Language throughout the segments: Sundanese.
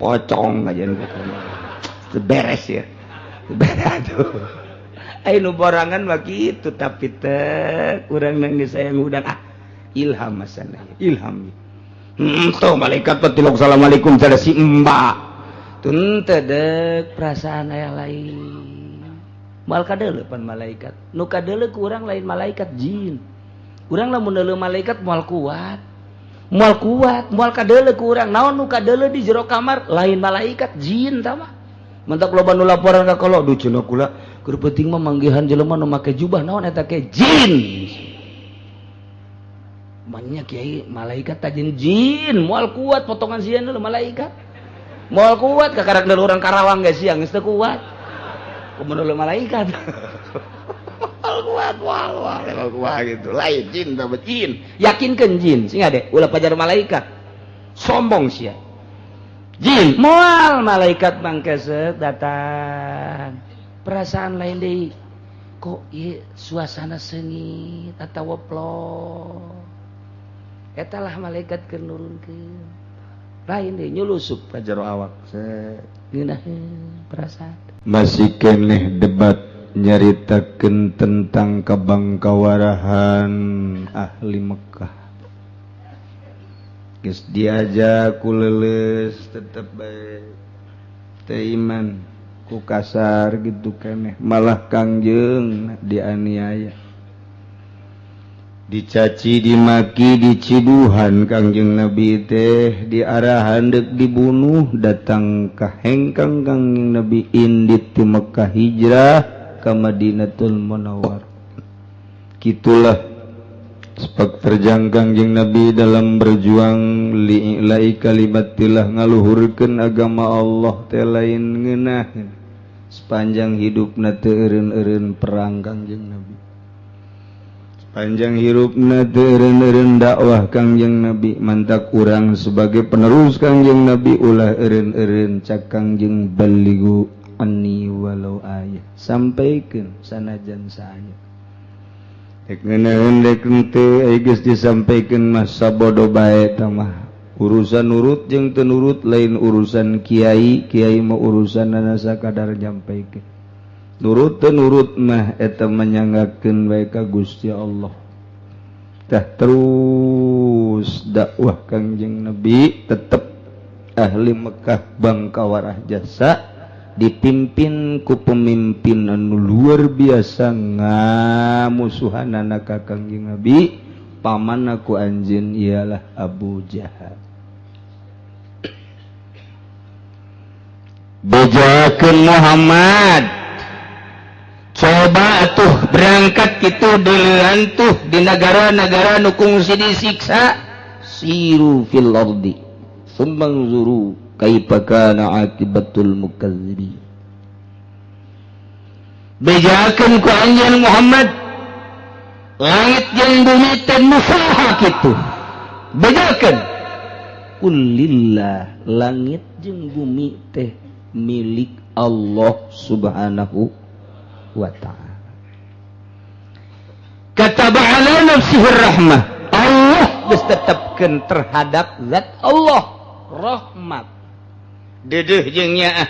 Pocong aja nu beres ya. Beres aduh. Ayo nu borangan mah kitu, tapi teh urang nangis sayang udang ah ilham masana ilham. Tuh malaikat petilok assalamualaikum pada si mbak. Tun dek perasaan aya lain. Moal kadeuleu pan malaikat. Nu kadeuleu ku urang lain malaikat, jin. Urang lamun deuleu malaikat moal kuat. Moal kuat, moal kadeuleu ku urang. Naon nu kadeuleu di jero kamar lain malaikat, jin tah mah. Mentak loba nu laporan ka kolot, duh cenah kula keur penting mah manggihan jelema nu make jubah, naon eta ke jin. Banyak kiai malaikat tajin jin, moal kuat potongan sieun deuleu malaikat. Moal kuat kakarak deuleu urang Karawang geus siang geus teu kuat. Kumaha deuleu malaikat. Moal kuat, moal moal moal kuat gitu. Lain jin tah jin. Yakinkeun jin, sing ade ulah pajar malaikat. Sombong sia. Jin moal malaikat bangkeset datang. Perasaan lain deui. Kok ieu suasana sengit atawa plong. Eta lah malaikat keur nurunkeun. Lain deui nyulusup ka jero awak. Ngeunaheun perasaan. Masih keneh debat nyaritakeun tentang kabangkawarahan ahli Mekah. Geus diajak ku leuleus tetep bae teu iman, ku kasar gitu keneh, malah Kangjeng dianiaya, dicaci, dimaki, diciduhan Kangjeng Nabi teh, diarahan dek dibunuh. Datang ka hengkang Kangjeng Nabi, indit ti Mekah hijrah ka Madinatul Munawwar. Kitulah sepak terjang Kangjeng Nabi dalam berjuang li'ila'i kalimatillah, ngaluhurkeun agama Allah teh lain ngeunaheun. Sepanjang hidupna teu eureun-eureun perang Kangjeng Nabi, sepanjang hirupna teu eureun-eureun dakwah Kangjeng Nabi. Mantak urang sebagai penerus Kangjeng Nabi ulah eureun-eureun. Cak Kangjeng, "Balighu anni walau ayah," sampaikeun sanajan saaya. Dek ngeunaheun dek henteu, ai geus disampaikeun mah sabodo bae. Tah mah urusan nurut jeung teu nurut lain urusan kiai. Kiai mah urusanna sakadar nyampaikeun. Nurut teu nurut mah eta menyanggakeun bae ka Gusti Allah. Tah terus dakwah Kangjeng Nabi, tetep ahli Mekah bangkawarah jasa, dipimpin ku pemimpin anu luar biasa ngamusuhanana ka Kangjeng Nabi, paman ku anjeun, ialah Abu Jahal. Bejakeun Muhammad, coba tuh berangkat gitu duluan tuh di negara-negara nu kungsi disiksa. Siru fil ardi summa anzuru kaifa kana aqibatul mukadzibin. Bejakeun ku anjeun Muhammad, langit jeung bumi teh nu saha kitu? Bejakeun. Kulillah, langit jeung bumi teh milik Allah Subhanahu wa ta'ala. Kataba ala nafsihi rahmah, Allah geus tetepkeun terhadap zat Allah rahmat. Dedeuh jeung nyaah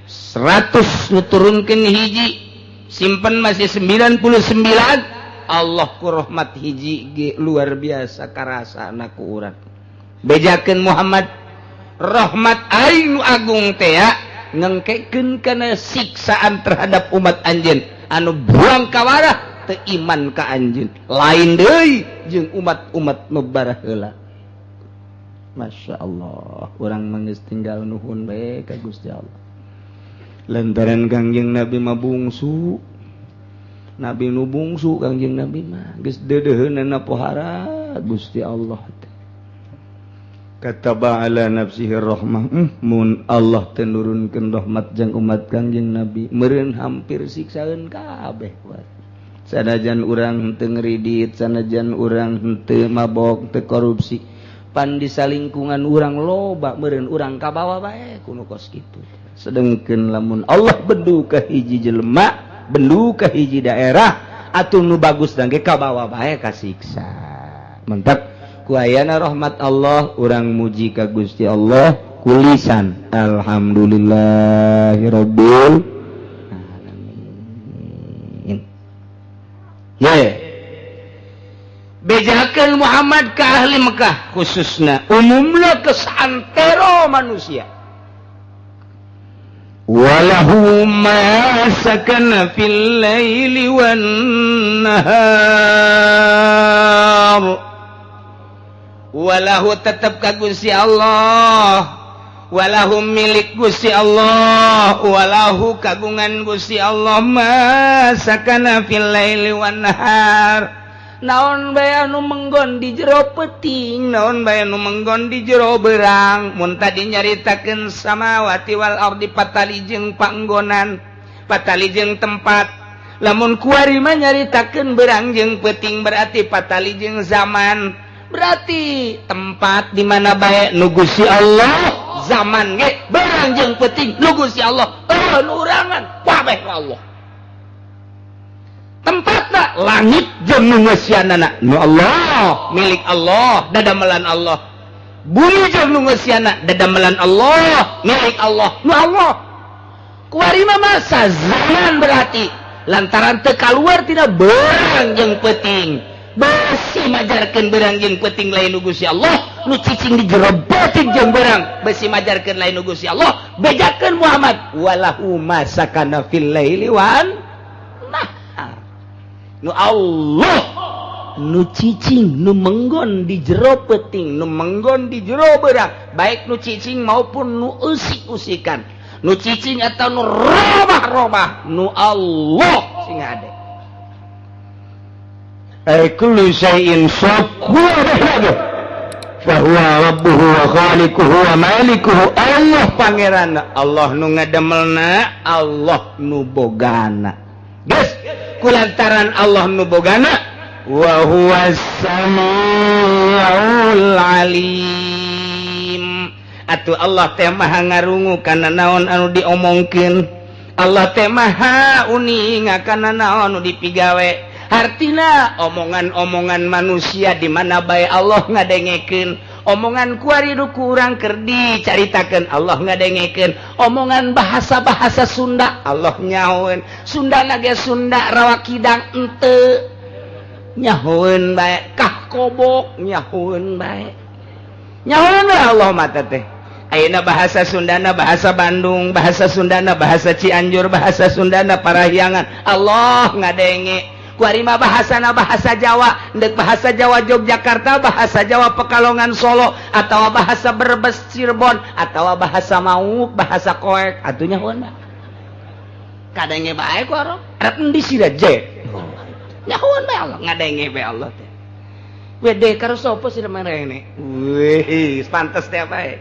100 nuturunkeun hiji, simpen masih 99. Allah ku rahmat hiji ge luar biasa karasana ku urang. Bejakeun Muhammad, rahmat aing nu agung teh ngengkekeun kana siksaan terhadap umat anjeun anu buang kawarah teu iman ka anjeun, lain deui jeung umat-umat nu baraheula. Masya Allah, urang mah geus tinggal nuhun bae ka Gusti Allah lantaran Kangjeng Nabi mah bungsu. Nabi nu bungsu Kangjeng Nabi mah geus deudeuheunana pohara Gusti Allah teh. Kataba ala nafsihi rahmah. Mun Allah teu nurunkeun rahmat jang umat Kangjeng Nabi, meureun hampir siksaeun kabeh. Sanajan urang henteu ngridit, sanajan urang henteu mabok, teu korupsi, pan di salingkungan urang loba meureun urang kabawa bae kuno kos kitu. Sedengkeun lamun Allah bendu ka hiji jelema, bendu ka hiji daerah, atuh nu bagus dan ge kabawa bae kasiksa. Mentak ku ayana rahmat Allah, urang muji ka Gusti Allah. Kulisan alhamdulillahirabbil alamin. Ye. Bejakeun Muhammad ke ahli Mekah khususna umumna ke saantero manusia. Walahu ma sakana fil laili wan nahar. Walahu tetep ka Gusti Allah, walahu milik Gusti Allah, walahu kagungan Gusti Allah ma sakana fil laili wan nahar. Naon bae anu menggon di jero peuting, naon bae anu menggon di jero berang. Mun tadi nyaritakeun samawati wal ardi patali jeung panggonan, patali jeung tempat. Lamun kuari mah nyaritakeun berang jeung peuting berarti patali jeung zaman. Berarti tempat di mana bae nu Gusti Allah, zaman ge berang jeung peuting nu Gusti Allah. Nu urangan kabeh Allah. Tempatna langit jeung nu ngeusianana nu Allah, milik Allah, dadamelan Allah. Bumi jeung nu ngeusianana dadamelan Allah, milik Allah, nu Allah. Kuari mah masa zaman berarti lantaran teu kaluar tina berang jeung peuting. Besi majarkeun berang jeung peuting lain nu Gusti Allah, nu cicing di jero peuting jeung berang besi majarkeun lain nu Gusti Allah. Bejakeun Muhammad walahu ma sakana fil laili wan nahar. Nu Allah nu cicing nu menggon di jero peuting, nu menggon di jero berang, baik nu cicing maupun nu usik-usikan, nu cicing atau nu robah-robah, nu Allah sing ade. Ay kullu syai'in saqwa fa huwa rabbuhu wa khaliquhu wa malikuhu. Allah pangeranna, Allah nu ngadamelna, Allah nu bogana. Geus kulantaran Allah nu bogana wa huwas samiul alim. Atuh Allah teh maha ngarungu kana naon anu diomongkeun, Allah teh maha uninga kana naon anu dipigawe. Hartina omongan-omongan manusia di mana bae Allah ngadengekeun, omongan kuari nu kurang keur dicaritakeun Allah ngadengekeun, omongan bahasa-bahasa Sunda Allah nyahoeun, Sunda ge Sunda rawa kidang ente nyahoeun bae, kah kobok nyahoeun bae, nyahoeun Allah mata teh. Ayeuna bahasa Sundana bahasa Bandung, bahasa Sundana bahasa Cianjur, bahasa Sundana Parahyangan, Allah ngadenge. Kuari mah bahasana bahasa Jawa, ndek bahasa Jawa Yogyakarta, bahasa Jawa Pekalongan Solo, atau bahasa Brebes Cirebon, atau bahasa Mauk, bahasa Koek, atuh nyahoeun mah. Kadenge bae ku arok, rek endi sira je. Nyahoeun bae Allah, ngadenge bae Allah teh. Wede karo sapa sira marene? Wih, pantes teh bae.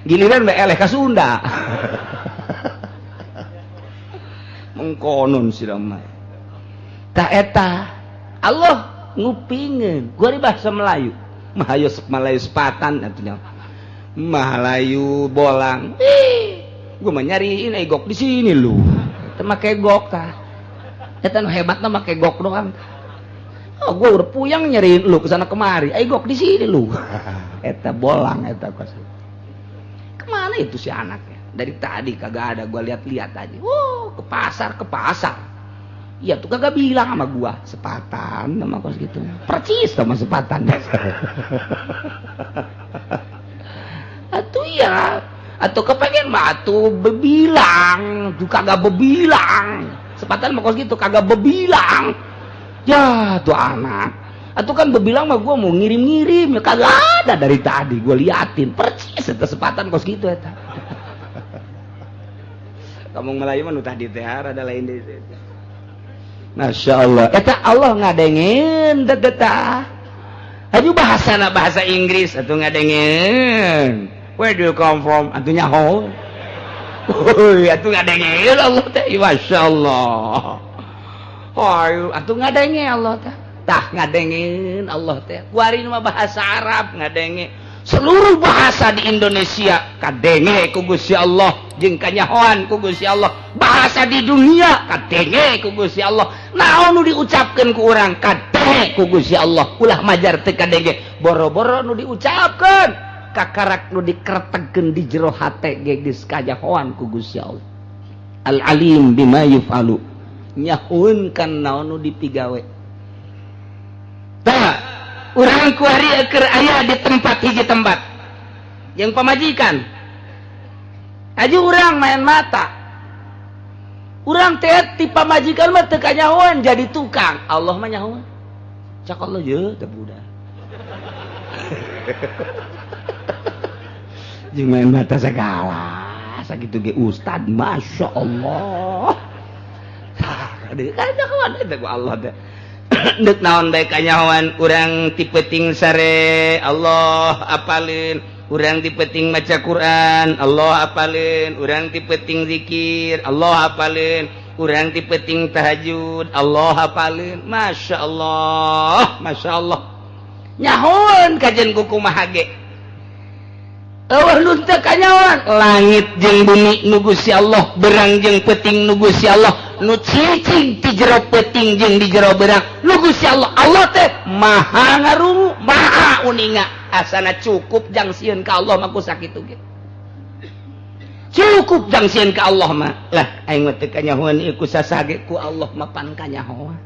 Giliran bae eleh ka Sunda. Mengkonon sira mah. Ta eta Allah ngupingeun gua di bahasa Melayu, Melayu Melayu sepatan atuh Melayu bolang. Ih, gua mah nyariin gok di sini lu. Teu make gok tah. Eta nu hebatna make gok doang. Oh, gua udah puyang nyariin lu kesana kemari. Gok di sini lu. Eta bolang eta kos. Kemana itu si anaknya? Dari tadi kagak ada, gua lihat-lihat aja. Wuh, ke pasar, ke pasar. Iya tuh kagak bilang sama gua sepatan sama kos gitu. Percis sama sepatan. Atuh iya, atau kepengen mah atuh bebilang, tuh kagak bebilang. Sepatan sama kos gitu kagak bebilang. Ya tuh anak. Atau kan bebilang mah gua mau ngirim-ngirim, ya kagak ada dari tadi gua liatin. Percis eta sepatan kos gitu eta. Kamu Melayu mah nu tadi teh ada lain deui. Masya Allah, eta Allah ngadengeun teh. Aduh bahasana bahasa Inggris atuh ngadengeun. Where do you come from? Atuh nyaho. Heuy, atuh ngadengeun Allah teh. Masya Allah. Hayu, atuh ngadenge Allah teh. Tah ngadengeun Allah teh. Kuari mah bahasa Arab ngadenge. Seluruh bahasa di Indonesia kadenge ku Gusti Allah, jeung kanyahoan ku Gusti Allah. Bahasa di dunia kadenge ku Gusti Allah. Naon nu diucapkeun ku urang kadenge ku Gusti Allah. Ulah majar teu kadenge, boro-boro nu diucapkeun. Kakarak nu dikretegkeun di jero hate ge geus kajahoan ku Gusti Allah. Al-alim bima yufalu, nyahoeun kan naon nu dipigawe. Tah, urang kuari keur aya di tempat hiji tempat yang pamajikan aja urang main mata. Urang teh ti pamajikan mah teu kanyahoan jadi tukang. Allah mah nyahoan. Cak Allah ye teh budak. Jeung main mata segala sakitu ge ustad, Masya Allah. Kanyahoan eta ku Allah teh. Deuk naon bae kanyahoan urang ti peuting sare Allah apaleun, urang ti peuting maca Quran Allah apaleun, urang ti peuting zikir Allah apaleun, urang ti peuting tahajud Allah apaleun. Masya Allah, Masya Allah. Nyahoan kajen ku kumaha ge. Eueuh nu teu kanyahoan langit jeung bumi nu Gusti Allah, berang jeung peuting nu Gusti Allah, nu cicing di jero peuting jeung di jero berang nu Gusti Allah. Allah teh maha ngarungu, maha uninga. Asana cukup jang sieun ka Allah mah ku sakitu ge. Cukup jang sieun ka Allah mah. Lah aing mah teu kanyahoan ieu ku sasage ku Allah mah pan kanyahoan.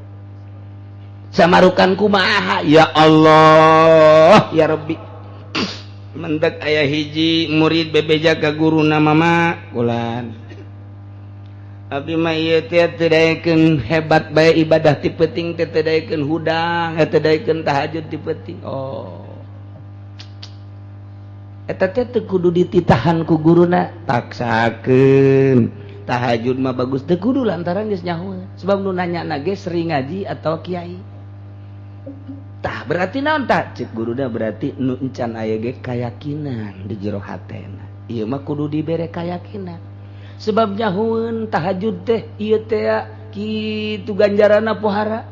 Samarukan kumaha ya Allah ya Rabbi. Mendak aya hiji murid bebeja ka guruna mama kulan. Abdi mah ieu teh teu daekeun hebat bae ibadah ti peuting teh teu daekeun hudang, teu daekeun tahajud ti peuting. Oh. Eta teh teu kudu dititahan ku guruna, paksakeun. Tahajud mah bagus teu kudu lantaran geus nyaho. Sebab nu nanya ge sering ngaji atau kiai. Tah berarti naon tah cek guruna berarti nu encan aya ge kayakinan di jero hatena. Ieu mah kudu dibere kayakinan. Sebab nyahueun tahajud teh ieu teh kitu ganjaranna pohara.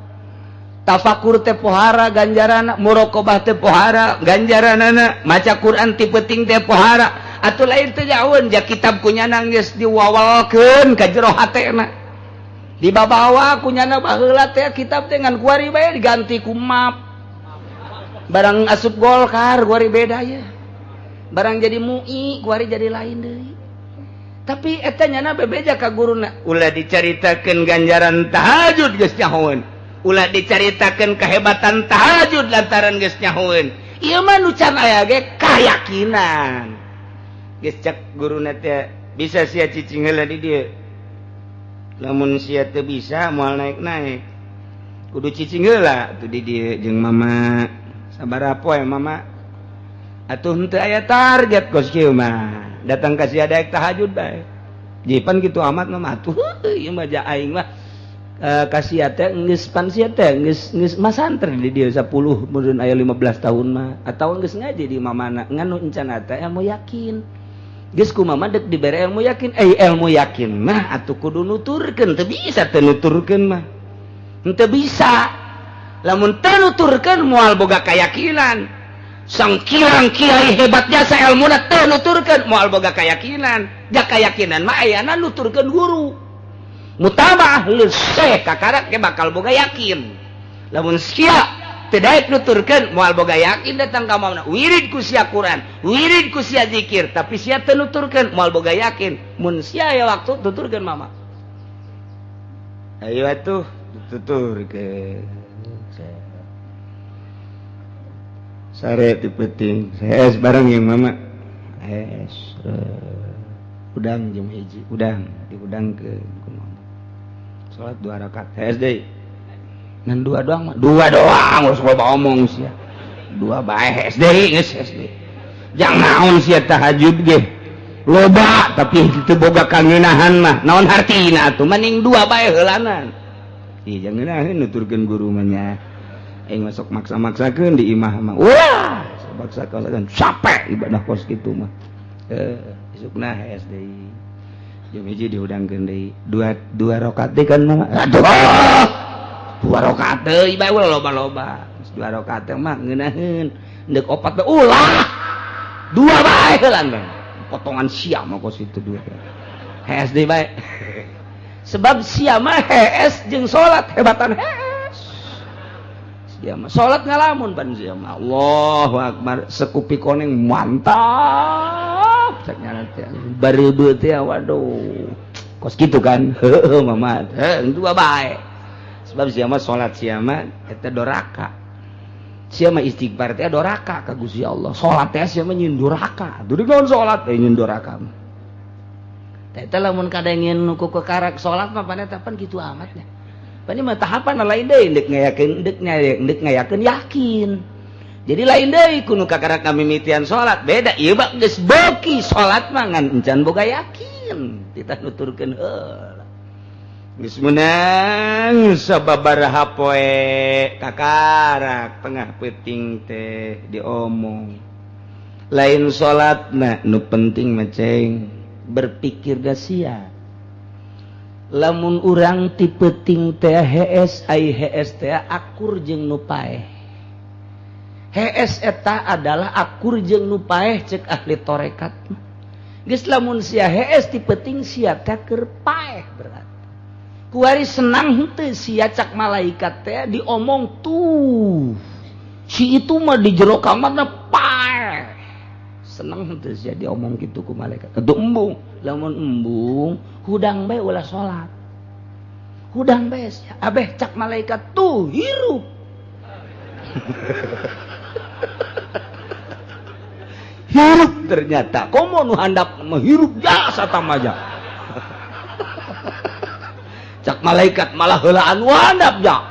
Tafakur teh pohara ganjaranna, muraqabah teh pohara ganjaranna, maca Quran ti peuting teh pohara. Atuh lain teh nyahueun ja kitab kunyana geus diwawalkeun ka jero hatena. Dibabawa kunyana baheula teh kitab teh ngan kuari bae diganti ku map. Barang asup Golkar kuari beda ya. Barang jadi MUI kuari jadi lain deui. Tapi eta nyana bebeja ka guruna, ulah dicaritakeun ganjaran tahajud geus nyahoeun. Ulah dicaritakeun kehebatan tahajud lantaran geus nyahoeun. Ieu mah nu can aya ge kayakinan. Geus cek guruna teh bisa sia cicing heula di dieu. Lamun sia teu bisa moal naik-naik. Kudu cicing heula tuh di dieu jeung mama. Sabaraha poe mama? Atuh henteu aya target kos kieu mah. Datang ka sia daek tahajud bae. Jipan kitu amat mah atuh ieu mah ja aing mah ka sia teh geus pan sia teh geus geus masantren di dieu 10 meureun aya 15 tahun mah atawa geus ngaji di mamana ngan nu encan teh ilmu yakin. Geus ku mama deuk dibere ilmu yakin, ilmu yakin mah atuh kudu nuturkeun, teu bisa teu nuturkeun mah. Henteu bisa. Lamun teu nuturkeun moal boga kayakinan. Sangkirang kiai hebat jasa ilmuna teu nuturkeun moal boga kayakinan. Ja kayakinan mah ayana nuturkeun guru. Mutabah leuseh kakarak ge bakal boga yakin. Lamun sia teu daek nuturkeun moal boga yakin datang ka mamana. Wirid ku sia Quran, wirid ku sia zikir, tapi sia teu nuturkeun moal boga yakin. Mun sia aya waktu tuturkeun mama. Ayo atuh tuturkeun. Sare ti peuting, es bareng jeung mama. Es udang jeung hiji, udang diudangkeun ku mama. Salat 2 rakaat. Es deui. Ngan 2 doang mah. 2 doang geus loba omong sia. 2 bae es deui geus es deui. Jang naon sia tahajud ge. Loba tapi teu boga kangeunahan mah. Naon hartina atuh mending 2 bae heulanan. Ih jangan ngeunaheun nuturkeun guru mah nya. Aing masuk maksa-maksakeun di imah mah. Wah, maksa-maksakeun capek ibadah kos kitu mah. Isukna es deui. Jeung hiji dihudangkeun deui. 2 rakaat deui kan mah. Aduh. 2 rakaat deui bae ulah loba-loba. 2 rakaat mah ngeunaheun. Deuk 4 bae ulah. 2 bae heulan bae. Potongan sia mah kos kitu 2. Hees deui bae. Sebab sia mah hees jeung salat hebatan hees. Sia mah salat ngalamun pan sia mah. Allahu akbar sekupi koneng mantap cek nyana teh. Bareubeuh teh waduh. Kos kitu kan? Heueuh mama. Heuh itu bae. Sebab sia mah salat sia mah eta doraka. Sia mah istighfar teh doraka ka Gusti Allah. Salat teh sia mah nyieun doraka. Duh naon salat teh nyieun doraka. Teh teh lamun kadengin nu ku kekarak salat mah pan eta pan kitu amat nya. Pan ieu mah tahapan lain deui deuk ngayakeun deuk ngayakeun yakin. Jadi lain deui ku nu kakarak ngamimitian salat beda ieu mah geus beuki salat mah ngan encan boga yakin. Titah nuturkeun heula. Geus meunang sababaraha poe kakarak tengah peuting teh diomong. Lain salatna nu penting mah ceng berpikir da sia. Lamun urang ti peuting teh hees ai hees teh akur jeung nu paeh. Hees eta adalah akur jeung nu paeh cek ahli tarekat. Geus lamun sia hees ti peuting sia teh keur paeh berarti. Kuari senang henteu sia cak malaikat teh diomong tuh. Si itu mah di jero kamarna paeh. Senang henteu sia diomong kitu ku malaikat. Atuh embung, lamun embung hudang bae ulah salat. Hudang bae sia abeh cak malaikat tuh hirup. Hirup ternyata komo nu handap menghirup jasa tamaja. Cak malaikat malah heulaan handap ja.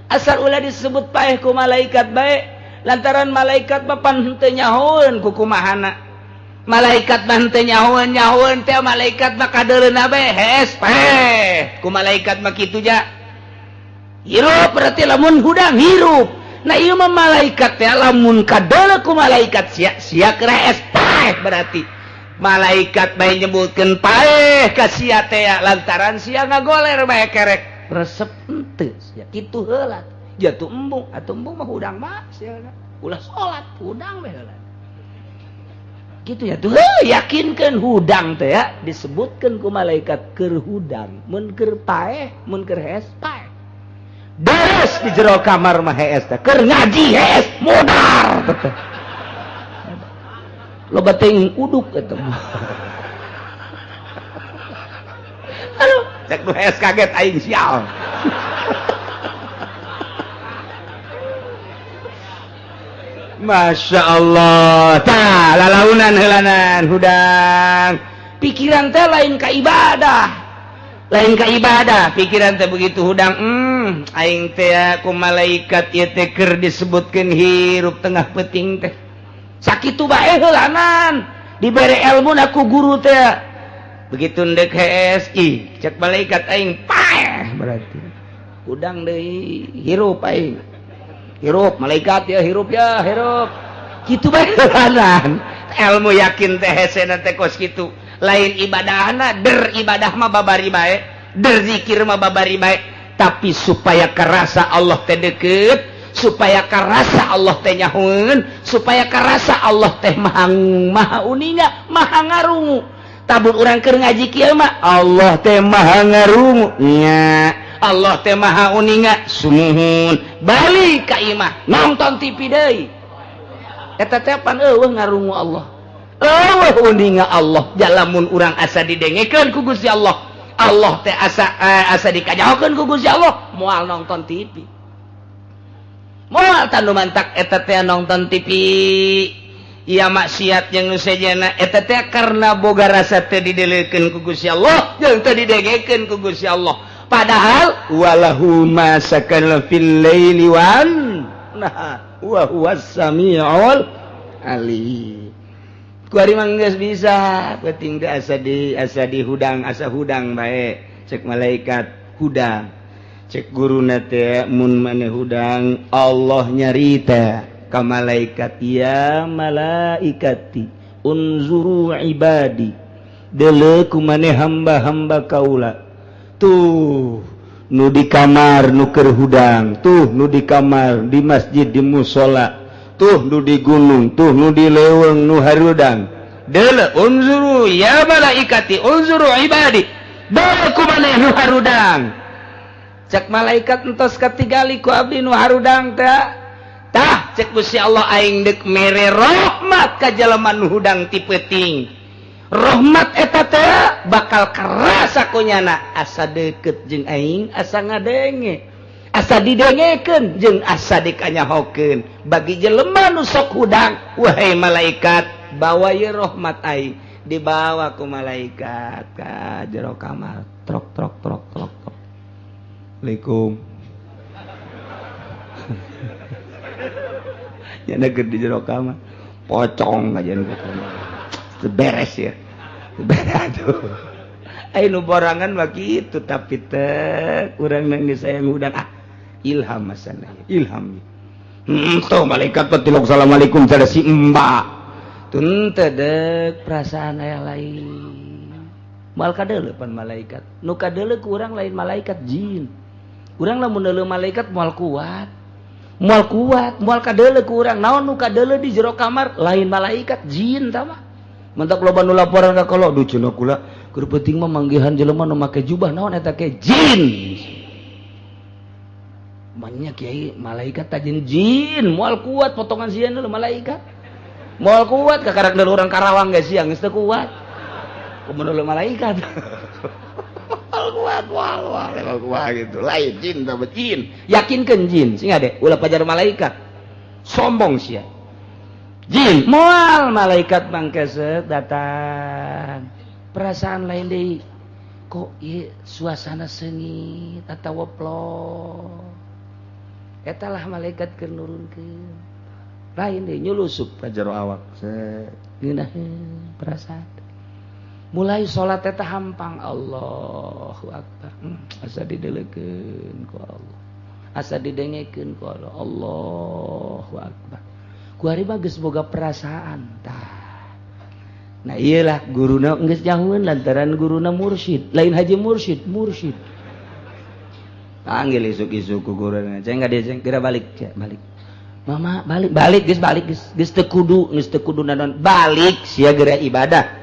Asal ulah disebut paeh ku malaikat bae lantaran malaikat mah pan henteu nyahoeun ku kumahana. Malaikat mah henteu nyahoeun nyahoeun teh malaikat mah kadeuleuna bae hees paeh ku malaikat mah kitu ja. Hirup berarti lamun hudang hirup. Nah ieu mah malaikat teh lamun kadeuleu ku malaikat sia sia keur hees paeh berarti. Malaikat bae nyebutkeun paeh ka sia teh lantaran sia ngagoler bae kerek resep henteu sia kitu heula. Jatuh embung atuh embung mah hudang mah sia ulah salat hudang bae heula. Kitu ya tuh yakinkeun hudang teh ya disebutkeun ku malaikat keur hudang mun keur paeh mun keur hees paeh. Deres di jero kamar mah hees teh keur ngaji hees modar teh. Loba teuing uduk eta mah. Aduh, cek nu hees kaget aing sial. Masya Allah, tah lalaunan heulanan hudang. Pikiran teh lain ka ibadah. Lain ka ibadah, pikiran teh begitu hudang. Aing teh ku malaikat ieu teh keur disebutkeun hirup tengah peuting teh. Sakitu bae heulanan, dibere ilmu na ku guru teh. Begitu ndek hees, ih cek malaikat aing paeh berarti. Hudang deui hirup aing. Hirup malaikat ya hirup ya hirup. Kitu bae heulanan. Ilmu yakin teh hesena teh kos kitu. Lain ibadahna der ibadah mah babari bae, der zikir mah babari bae, tapi supaya kerasa Allah teh deukeut, supaya kerasa Allah teh nyahoeun, supaya kerasa Allah teh maha maha uninga, maha ngarungu. Tabun urang keur ngaji kieu mah Allah teh maha ngarungu nya, Allah teh maha uninga, sumuhun. Balik ka imah nonton TV deui. Eta teh pan eueuh ngarungu Allah. Eueuh uninga Allah. Jalamun urang asa didengekeun ku Gusti Allah. Allah teh asa dikajahokeun ku Gusti Allah, moal nonton TV. Moal tanu mantak eta teh nonton TV. Ieu maksiat yang nu sejenna eta teh karena boga rasa teh dideleukeun ku Gusti Allah, jeung teh didengekeun ku Gusti Allah. Padahal walahu ma sakana fil laili wan nahar wa huwas samiul alim. Kuari mah geus bisa penting teh asa di hudang asa hudang bae cek malaikat hudang cek guruna teh mun maneh hudang Allah nyarita ka malaikat ya malaikati unzuru ibadi deuleu ku maneh hamba-hamba kaula tuh nu di kamar nu keur hudang tuh nu di kamar di masjid di musala tuh nu di gunung tuh nu di leuweung nu harudang deuleu unzuru ya malaikati unzuru ibadi deuleu ku maneh nu harudang Cek malaikat entos katingali ku abdi nu harudang teh. Tah cek Gusti Allah aing deuk mere rahmat ka jelema nu hudang ti peuting. Rahmat eta teh bakal karasa ku nyana asa deukeut jeung aing, asa ngadenge, asa didengekeun jeung asa dikanyahokeun. Bagi jelema nu sok hudang, wahai malaikat, bawa ye rahmat aing. Dibawa ku malaikat ka jero kamar. Trok trok trok trok trok. Assalamualaikum. Nyana keur di jero kamar, pocong aja nu kamar. Beres ya. Beres aduh. Ai nu borangan mah kitu tapi teh urang geus sayang hudang ah. Ilham masana, ilham. Tuh malaikat petilok assalamualaikum pada si mbak. Tun teh deuk perasaan aya lain. Moal kadeuleu pan malaikat. Nu kadeuleu ku urang lain malaikat jin. Urang lamun neuleuh malaikat moal kuat. Moal kuat, moal kadeuleu ku urang. Naon nu kadeuleu di jero kamar lain malaikat jin tah mah. Mentak loba nu laporan ka kolot, duh cenah kula keur peuting mah manggihan jelema nu make jubah naon eta ke jin. Banyak kiai malaikat tajin jin, moal kuat potongan sieun leuh malaikat. Moal kuat kakarak deuleu urang Karawang geus siang geus teu kuat. Kumaha deuleu malaikat. Moal kuat, moal moal kuat gitu. Lain jin tah jin. Yakinkeun jin, sing ade ulah pajar malaikat. Sombong sia. Jin moal malaikat mangkeset datang. Perasaan lain deui. Kok ieu suasana seungit atawa plong. Eta lah malaikat keur nurunkeun. Lain deui nyulusup ka jero awak. Ngeunaheun perasaan. Mulai salat eta hampang Allahu Akbar. Asa dideleukeun ku Allah. Asa didengekeun ku Allah. Allahu Akbar. Ku ari mah geus boga perasaan tah. Nah iyalah guruna geus jauheun lantaran guruna mursyid, lain haji mursyid, mursyid. Panggil isuk-isuk ku guruna, ceng ka dieu ceng, geura balik, cek balik. Mama balik, balik geus balik geus, geus teu kudu naon, balik sia geura ibadah.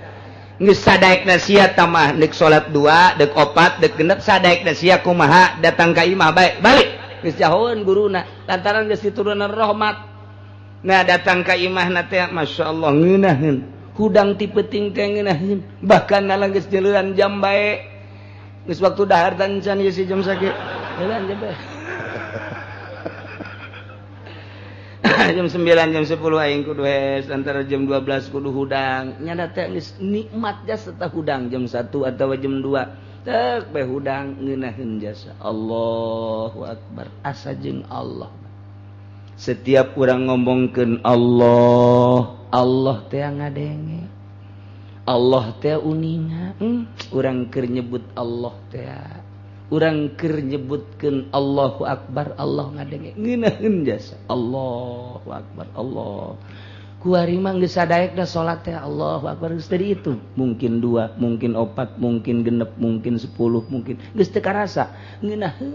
Geus sadaekna sia tamah deuk salat 2, deuk 4, deuk 6 sadaekna sia kumaha datang ka imah bae, balik. Geus jauheun guruna lantaran geus diturunan rahmat. Nah datang ka imahna teh masyaallah ngeunaheun. Hudang ti peuting teh ngeunaheun, bahkan nalang geus jeulean jam bae. Geus waktu dahar tancan ieu si jam sakieu. Jeulean jam bae. Jam 9 jam 10 aing kudu hes, antara jam 12 kudu hudang. Nyana teh geus nikmat jasa tah hudang jam 1 atawa jam 2. Tek bae hudang ngeunaheun jasa. Allahu akbar. Asa jeung Allah. Setiap urang ngomongkeun Allah, Allah teh ngadenge. Allah teh uninga. Urang keur nyebut Allah teh. Urang keur nyebutkeun Allahu Akbar, Allah ngadenge. Ngeunaheun jasa. Allahu Akbar, Allah. Kuari mah geus sadaekna salat teh Allahu Akbar geus teu dihitung. Mungkin 2, mungkin 4, mungkin 6, mungkin 10, mungkin geus teu karasa. Ngeunaheun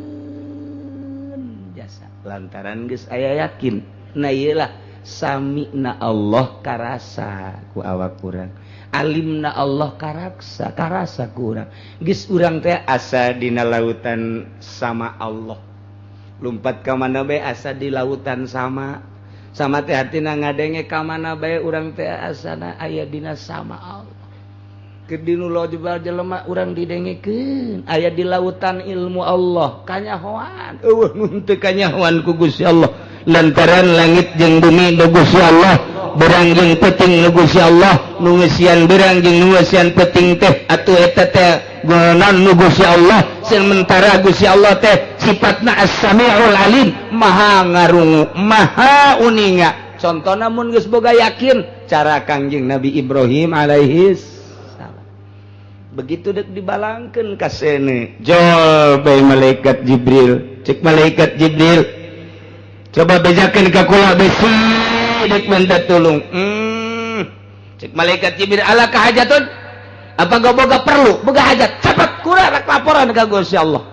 jasa. Lantaran geus aya yakin. Nah ieu lah samina Allah karasa ku awak urang. Alimna Allah karaksa karasa ku urang. Geus urang teh asa dina lautan sama Allah. Lumpat ka mana bae asa di lautan sama. Sama teh hartina ngadenge ka mana bae urang teh asana aya dina sama Allah. Keur dinu loba jelema urang didengekeun aya di lautan ilmu Allah kanyahoan. Eueuh mun teu kanyahoan ku Gusti Allah. Lantaran langit jeung bumi nu Gusti Allah, berang jeung peuting nu Gusti Allah, nu ngeusian berang jeung nu ngeusian peuting teh atuh eta teh gonan nu Gusti Allah. Sementara Gusti Allah teh sifatna As-Sami'ul Alim, maha ngarungu, maha uninga. Contona mun geus boga yakin cara Kangjeng Nabi Ibrahim alaihi salam. Begitu dek dibalangkeun ka sene, jol bae malaikat Jibril. Cek malaikat Jibril, coba bejakeun ka kula besi dek minta tulung. Cek malaikat Jibril, ala kahajatun? Apa gak boga perlu? Boga hajat. Cepat kurang laporan ka Gusti Allah.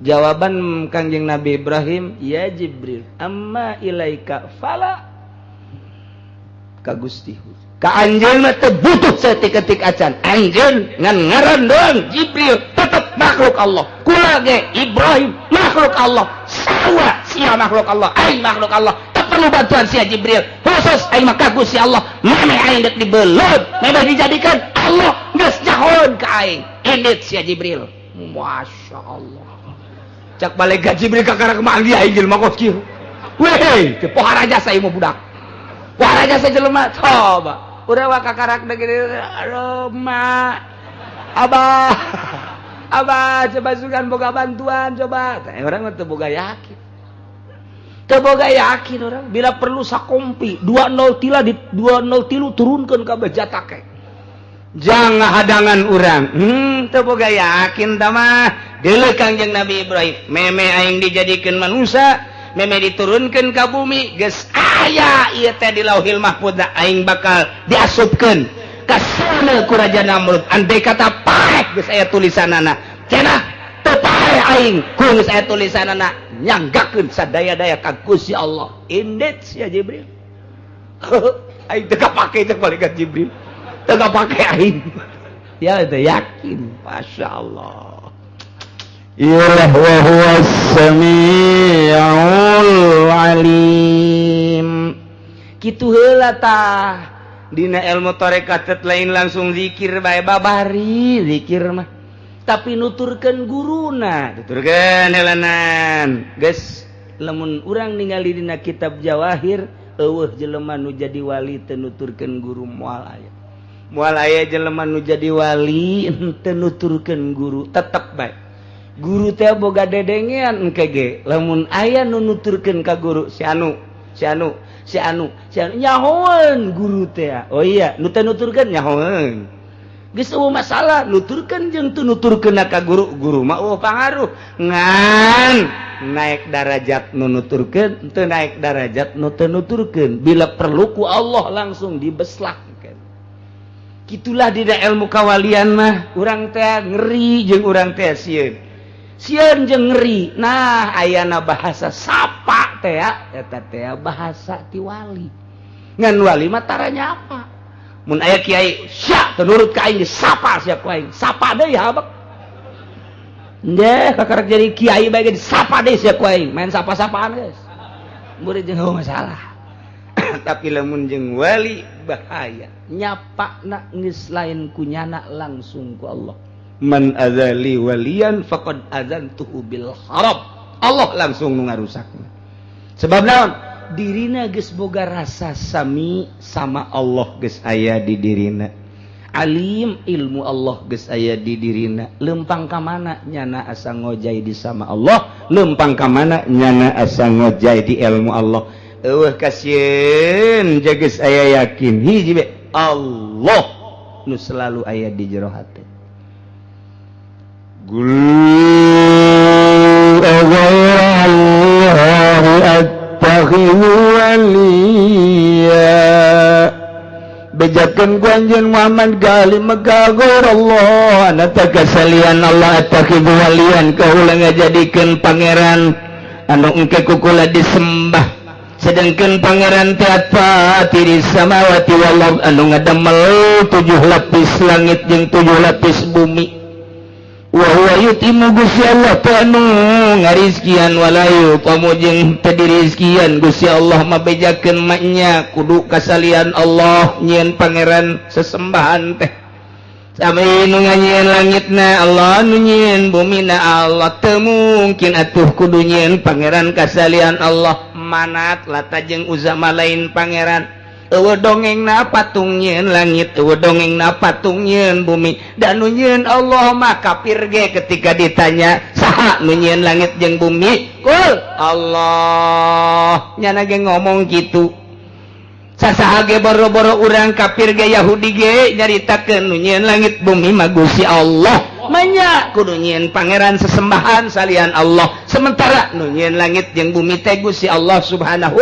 Jawaban Kangjeng Nabi Ibrahim, ya Jibril, amma ilaika fala. Ka Gusti. Ka anjeun mah teu butuh saeutik-eutik acan. Anjeun ngan ngaran doang Jibril tetep makhluk Allah, kula ge Ibrahim makhluk Allah, sawa sia makhluk Allah, aing makhluk Allah. Tak perlu bantuan sia Jibril, khusus aing mah ka Gusti Allah. Mane aing dek dibeleud, meh dijadikan Allah geus nyahoeun ka aing. Indit sia Jibril. Masya Allah. Cak balik Jibril kakara kemana dia aing jelema kos kieu. Weh, teu pohara jasa ieu mah budak. Pohara jasa jelema coba. Urang mah kakarak gede, aduh mak. Abah. Abah coba sugan boga bantuan coba. Tah urang mah teu boga yakin. Teu boga yakin urang bila perlu sakompi 20 tila di 203 turunkeun ka bejata ke. Jangan hadangan urang. Teu boga yakin tah mah. Deuleu Kangjeng Nabi Ibrahim, meme aing dijadikeun manusia, meme diturunkeun ka bumi, geus aya ieu teh di Lauhil Mahfuz aing bakal diasupkeun ka sana ku Raja Namrud. Andai kata paeh geus aya tulisanana, cenah teu paeh aing ku geus aya tulisanana nyanggakeun sadaya-daya ka Gusti Allah. Indit sia Jibril. Aing teu kapake cek malaikat Jibril. Teu kapake aing. Ya teu yakin, Masya Allah. Ilah wa huwas samiul alim. Kitu heula tah. Dina ilmu tarekat lain langsung zikir bae babari zikir mah. Tapi nuturkeun guruna, tuturkeun heulanan. Geus lamun urang ningali dina kitab Jawahir eueuh jelema nu jadi wali teu nuturkeun guru moal aya. Moal aya jelema nu jadi wali teu nuturkeun guru, tetep bae. Guru teh boga dedengean engke ge lamun aya nu nuturkeun ka guru si anu si anu si anu si anu nyahoeun guru teh. Oh iya nu teu nuturkeun nyahoeun geus eueuh masalah nuturkeun jeung teu nuturkeun ka guru, guru mah eueuh pangaruh ngan naik darajat nu nuturkeun teu naik darajat nu teu nuturkeun bila perlu ku Allah langsung dibeslak. Kitulah dina ilmu kawalian mah urang teh ngeri jeung urang teh sieun. Sieun jeung ngeri. Nah, ayana bahasa sapa teh eta teh bahasa ti wali. Ngan wali mah tara nyapa. Mun aya kiai sia teu nurut ka aing disapa sia ku aing. Sapa deui habek. Nggeh kakarek jadi kiai bae ge disapa deui sia ku aing. Main sapa-sapaan geus. Murid jeung eueuh masalah. Tapi lamun jeung wali bahaya. Nyapa na geus lain ku nyana langsung ku Allah. Man azali waliyan faqad azantuhu bil harab. Allah langsung nu ngarusakna. Sebab naon? Dirina geus boga rasa sami sama Allah geus aya di dirina. Alim ilmu Allah geus aya di dirina. Lempang ka mana nyana asa ngojay di sama Allah, lempang ka mana nyana asa ngojay di ilmu Allah. Eueuh kasieun geus aya yakin hiji be Allah nu selalu aya di jero hate. Qul aghairallahi attakhidhu waliya. Bejakeun ku anjeun Muhammad gali Mekah ghairallah ana kasalian Allah attakhidhu waliyan kaula ngajadikeun pangeran anu engke ku kula disembah. Sedangkan pangeran teh fatiri samawati wal ardh anu ngadamel 7 lapis langit jeung 7 lapis bumi. Wa huwa yutimu Gusti Allah teh anu ngarizkian wala yutamu jeung teu dirizkian. Gusti Allah mah bejakeun maknya kudu kasalian Allah nyieun pangeran sesembahan teh. Sami nu nganyieun langitna Allah nu nyieun bumina Allah teu mungkin atuh kudu nyieun pangeran kasalian Allah. Manat Lata jeung Uzza mah lain pangeran. Eueuh dongengna patung nyieun langit, eueuh dongengna patung nyieun bumi. Dan nu nyieun Allah mah kafir ge ketika ditanya saha nu nyieun langit jeung bumi? Kul Allah. Nyana ge ngomong kitu. Sasaha ge boro-boro urang kafir ge Yahudi ge nyaritakeun nu nyieun langit bumi mah Gusti Allah. Manya kudu nyieun pangeran sesembahan salian Allah. Sementara nu nyieun langit jeung bumi teh Gusti Allah Subhanahu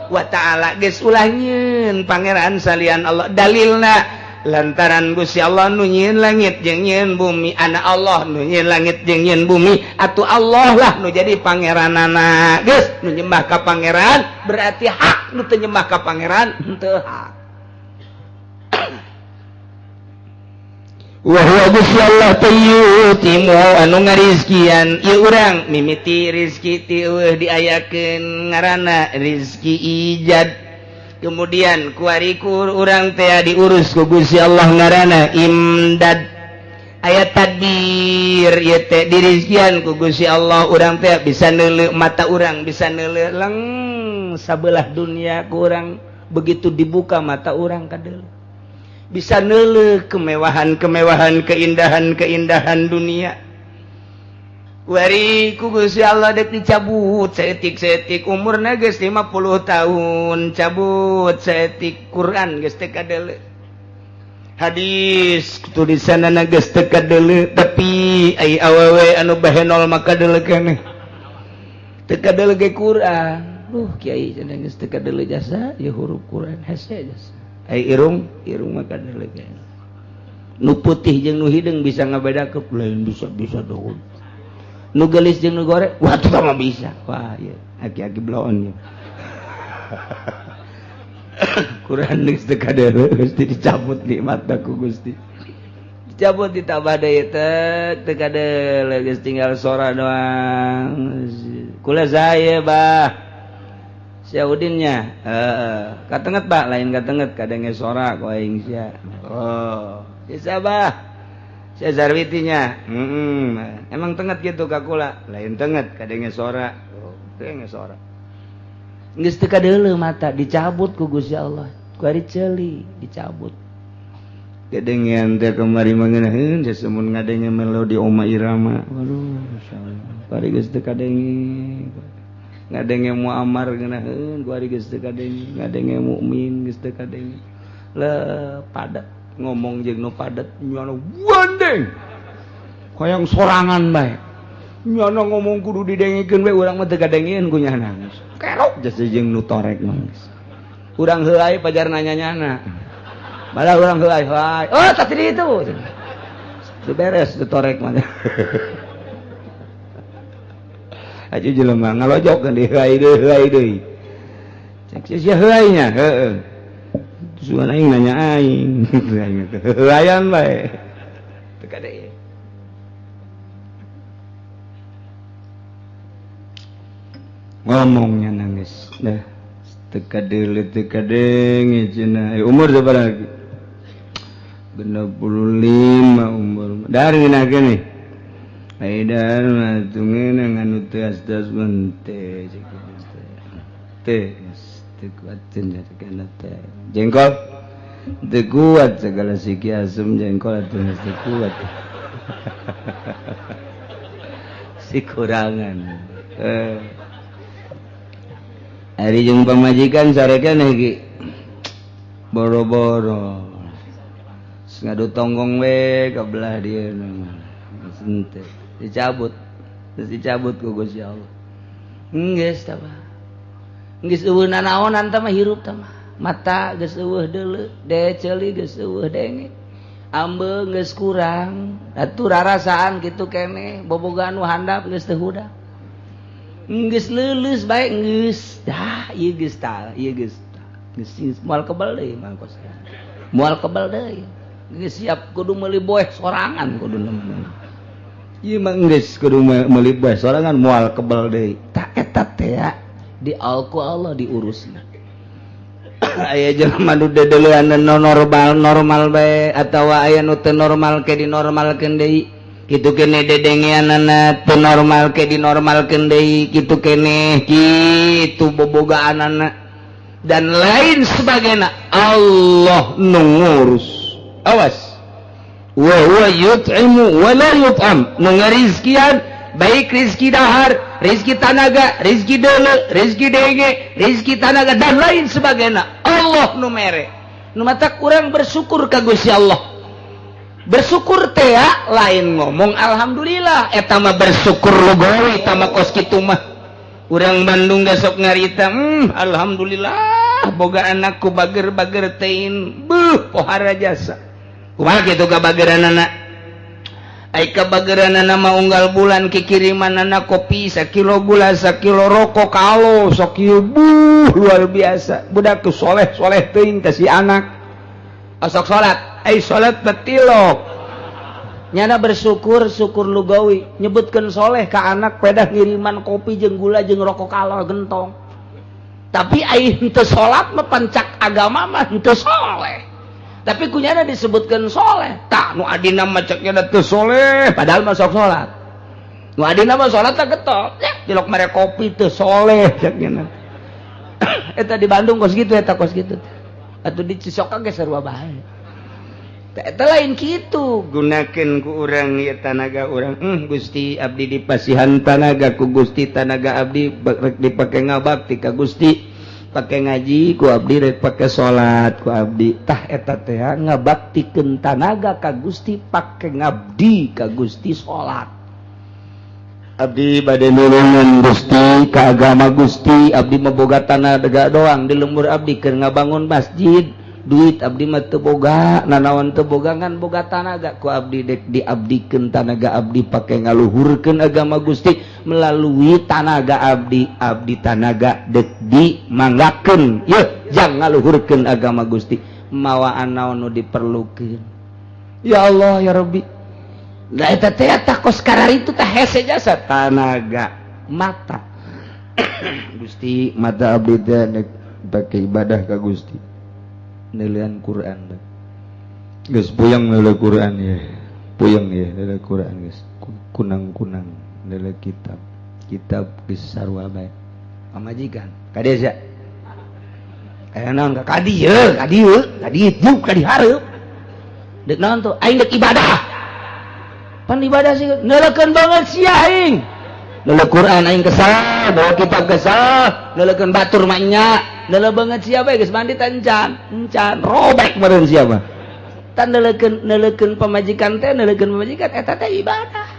wa ta'ala. Geus ulah nyieun pangeran salian Allah. Dalilna lantaran Gusti Allah nu nyieun langit jeung nyieun bumi, ana Allah nu nyieun langit jeung nyieun bumi, atuh Allah lah nu jadi pangeranana. Geus nu nyembah ka pangeran berarti hak, nu teu nyembah ka pangeran henteu hak. Wa huwa Gusti Allah tayutimu anu ngarizkian ieu urang mimiti rizki ti eueuh diayakeun ngaranna rizki ijad. Kemudian kuarikur urang teh diurus ku Gusti Allah ngaranna imdad. Aya tadbir ieu teh dirizkian ku Gusti Allah urang teh bisa neuleuh mata urang bisa neuleuh leng sabelah dunia ku urang begitu dibuka mata urang kadeuleuh. Bisa neuleuh kemewahan-kemewahan keindahan-keindahan dunia. Wari ku Gusti Allah dek dicabut saeutik-saeutik umurna geus 50 tahun cabut saeutik Quran geus teu kadeuleuh. Hadis tulisanna geus teu kadeuleuh tapi ai awewe anu bahenol mah kadeuleuh keneh. Teu kadeuleuh ge Quran. Duh kiai cenah geus teu kadeuleuh jasa ieu huruf Quran hese jasa. Ai irung irung mah kadeuleuh keneh. Nu putih jeung nu hideung bisa ngabedakeun lain bisa-bisa doang. Nu geulis jeung nu goreng wah teu mah bisa. Wah ieu aki-aki bloon ieu. Quran geus teu kadeuleuh Gusti dicabut nikmatna ku Gusti. Dicabut ditambah deui teh teu kadeuleuh geus tinggal sora doang. Kula saya bah. Sia Udinnya heeh katenget bah lain katenget kadenge sora ku aing sia. Oh, sia bah. Sia Zarwitinya. Heeh. Emang tenget gitu ka kula? Lain tenget kadenge sora. Oh, kadenge sora. Geus teu kadeuleuh mata dicabut ku Gusti Allah. Ku ari ceuli dicabut. Kadengean teh kamari mangeunaheun sasemun ngadenge melodi Oma Irama. Waduh, masyaallah. Ku ari geus teu kadenge. Ngadenge Muammar ngeunaheun ku ari geus teu kadenge, ngadenge mukmin geus teu kadenge. Le padet ngomong jeung nu padet nyana wandeng. Hayang sorangan bae. Nyana ngomong kudu didengekeun we urang mah teu kadengeun ku nyana. Kerok jasa jeung nu torek mah. Urang heulai pajar nanya nyana. Malah urang heulai heulai. Oh, tadi itu. Teu beres teu torek mah. Aja jelema ngalojok deui heulai deui heulai deui. Cek sia heulai nya, heeh. Sugan aing nanya aing. Heulayan bae. Teu kade. Ngomongnya nangis. Dah teu kadeuleuh teu kadenge cenah. Umur sabaraha lagi? 65 umur. Dari ngeunah keneh. Aidar mah tungeuna nganu teu asdas mun teh teh teu kuat cenah teh. Jengkol teu kuat segala siki asem jengkol atuh teu kuat. Si kurangan. Ari jeung pamajikan sarekan ki boro-boro. Ngadu tonggong we ka belah dieu henteu. Dicabut. Terus dicabut ku Gusti Allah. Geus tah mah. Geus eueuh nanaonan tah mah hirup tah mah. Mata geus eueuh deuleu, deceuli geus eueuh denge. Ambeung geus kurang, atuh rarasaan kitu keneh, bobogaan nu handap geus teu hudang. Geus leuleus bae geus. Dah, ieu geus tah, ieu geus. Geus moal kebal deui mangkos. Moal kebal deui. Geus siap kudu meuli boeh sorangan kudu nemen. Ieu mah geus kudu meuli boeh sorangan moal kebal deui. Tah eta teh di ku Allah diurusna. Aya jelema nu dedeleuan normal normal bae atawa aya nu teu normal ke dinormalkeun deui. Kitu keneh dedengeanana teu normal ke dinormalkeun deui, kitu keneh kitu bobogaanana dan lain sebagainya. Allah nu ngurus. Awas. Wa huwa yut'imu wa la yut'am. Nu ngarizkian baik rizki dahar, rizki tanaga, rizki deuleu, rizki denge, rizki tanaga dan lain sebagainya. Allah nu mere. Nu matak urang bersyukur ka Gusti Allah. Bersyukur teh lain ngomong alhamdulillah, eta mah bersyukur lugawi eta mah kos kitu mah. Urang Bandung sok ngarita, alhamdulillah boga anakku bager-bager tein, beuh pohara jasa. Kumaha kitu kabageranana? Ai kabageranana mah unggal bulan kikirimanana kopi sakilo gula sakilo rokok kalo sakieu buh luar biasa. Budak tu soleh-soleh teuing ka si anak. Osok salat, ai salat batilok. Nyana bersyukur syukur lugawi nyebutkeun soleh ka anak pedah ngiriman kopi jeung gula jeung rokok kalor gentong. Tapi aing teu salat mah pancak agama mah teu soleh. Tapi kunyana disebutkeun soleh. Tah nu adina mah cek nya teu soleh padahal mah sok salat. Nu adina mah salat teh getok. Ya dilok mere kopi teu soleh cek nya. Eta di Bandung kos kitu eta kos kitu. Atuh di Cisoka ge sarua bae. Eta lain kitu gunakeun ku urang ieu tanaga urang. Gusti abdi dipasihan tanaga ku Gusti, tanaga abdi rek dipake ngabakti ka Gusti, pake ngaji ku abdi rek pake salat ku abdi. Tah eta teh ngabaktikeun tanaga ka Gusti pake ngabdi ka Gusti salat. Abdi bade nulungan Gusti ka agama Gusti, abdi mah boga tanaga doang di lembur abdi keur ngabangun masjid. Duit abdi mah teu boga, nanaon teu boga ngan boga tanaga ku abdi dek diabdikeun tanaga abdi pake ngaluhurkeun agama Gusti melalui tanaga abdi, abdi tanaga dek dimanggakeun yeuh jang ngaluhurkeun agama Gusti mawaan naon nu diperlukeun. Ya Allah ya Rabbi. Da eta teh tah kos kararitu tah hese jasa tanaga mata. Gusti mata abdi teh dek pake ibadah ka Gusti. Nelian Quran geus puyeng nele Quran ya, puyeng ya nele Quran geus kunang-kunang nele kitab, kitab geus sarua bae. Pamajikan ka dieu sia. Aya naon ka dieu, ka dieu, ka dieu ka dihareup. Deuk naon tuh? Aing deuk ibadah. Pan ibadah sih nelekeun banget sia aing. Nele Quran aing kesal, bawa kitab kesal, nelekeun batur mah nya. Nele banget siapa geus mandi encan, encan robek meureun siapa. Tan nelekeun pamajikan teh, nelekeun pamajikan eta teh ibadah.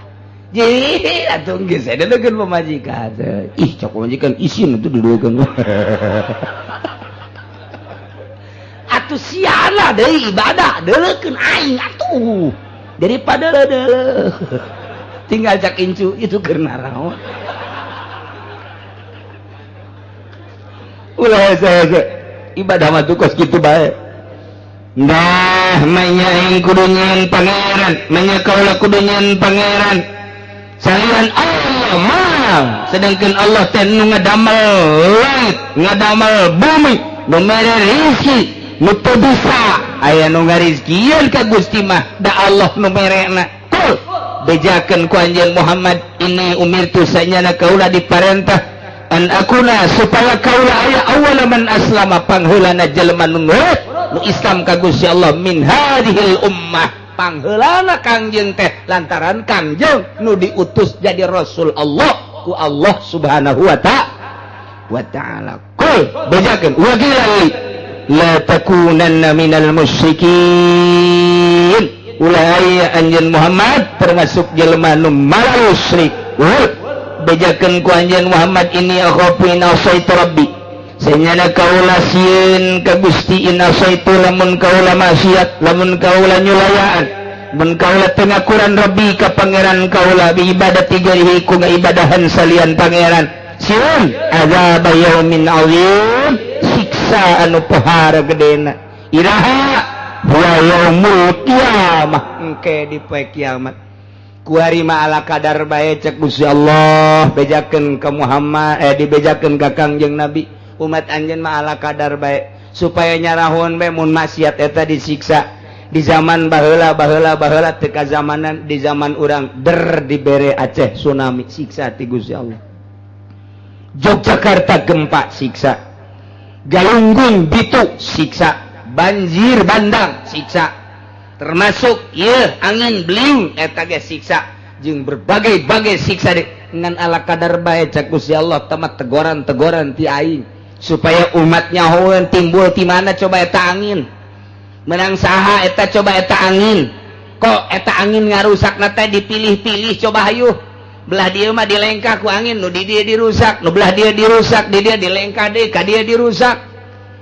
Jadi atuh geus nelekeun pamajikan. Ih cok pamajikan isin atuh dideukeun. Atuh siana deui ibadah deukeun aing atuh. Daripada deuleu. Tinggal cak incu itu keur naraon. Ulah hese-hese ibadah mah tuh kos kitu bae. Nah manya aing kudu nyeun pangeran, manya kaula kudu nyeun pangeran. Salian Allah mah, sedangkan Allah teh nu ngadamel langit, ngadamel bumi, nu mere rezeki, nu teu bisa aya nu ngarizkieun ka Gusti mah, da Allah nu merena. Kul bejakeun ku anjeun Muhammad, ini umirtu sanyana kaula diparentah an akuna supaya kaula aya awwala man aslama pangheulana jelema nu nurut nu Islam ka Gusti Allah min hadhil ummah pangheulana Kangjeng teh lantaran Kangjeng nu diutus jadi Rasul Allah ku Allah Subhanahu wa ta'ala. Kul bejakeun wa qila la takunanna minal musyrikin ulah aya anjeun Muhammad termasuk jelema nu musyrik. Bejakeun ku anjeun Muhammad ini akhafu in asaitu rabbi sanyana kaula sieun ka Gusti in asaitu lamun kaula maksiat lamun kaula nyulayaan mun kaula teu ngakuran rabbi ka pangeran kaula bi ibadati ghairihi ku ngaibadahan salian pangeran sieun azab yaumin azim siksa anu pohara gedena iraha wa yaumul qiyamah engke di poe kiamat. Kuari mah ala kadar bae cek Gusti Allah bejakeun ka Muhammad dibejakeun ka Kangjeng Nabi umat anjeun mah ala kadar bae supaya nyarahun bae mun maksiat eta disiksa di zaman baheula baheula baheula teu kazamanan di zaman urang der dibere Aceh tsunami siksa ti Gusti Allah. Yogyakarta gempa siksa, Galunggung bitu siksa, banjir bandang siksa, termasuk ieu angin beliung eta ge siksa jeung berbagai-bagai siksa ngan ala kadar bae cek Gusti Allah tamat tegoran-tegoran ti aing supaya umat nyahoeun timbul ti mana coba eta angin menang saha eta coba eta angin kok eta angin ngarusakna teh dipilih-pilih coba hayuh belah dieu mah dilengkah ku angin nu di dieu dirusak nu belah dieu dirusak di dieu dilengkah deui ka dieu dirusak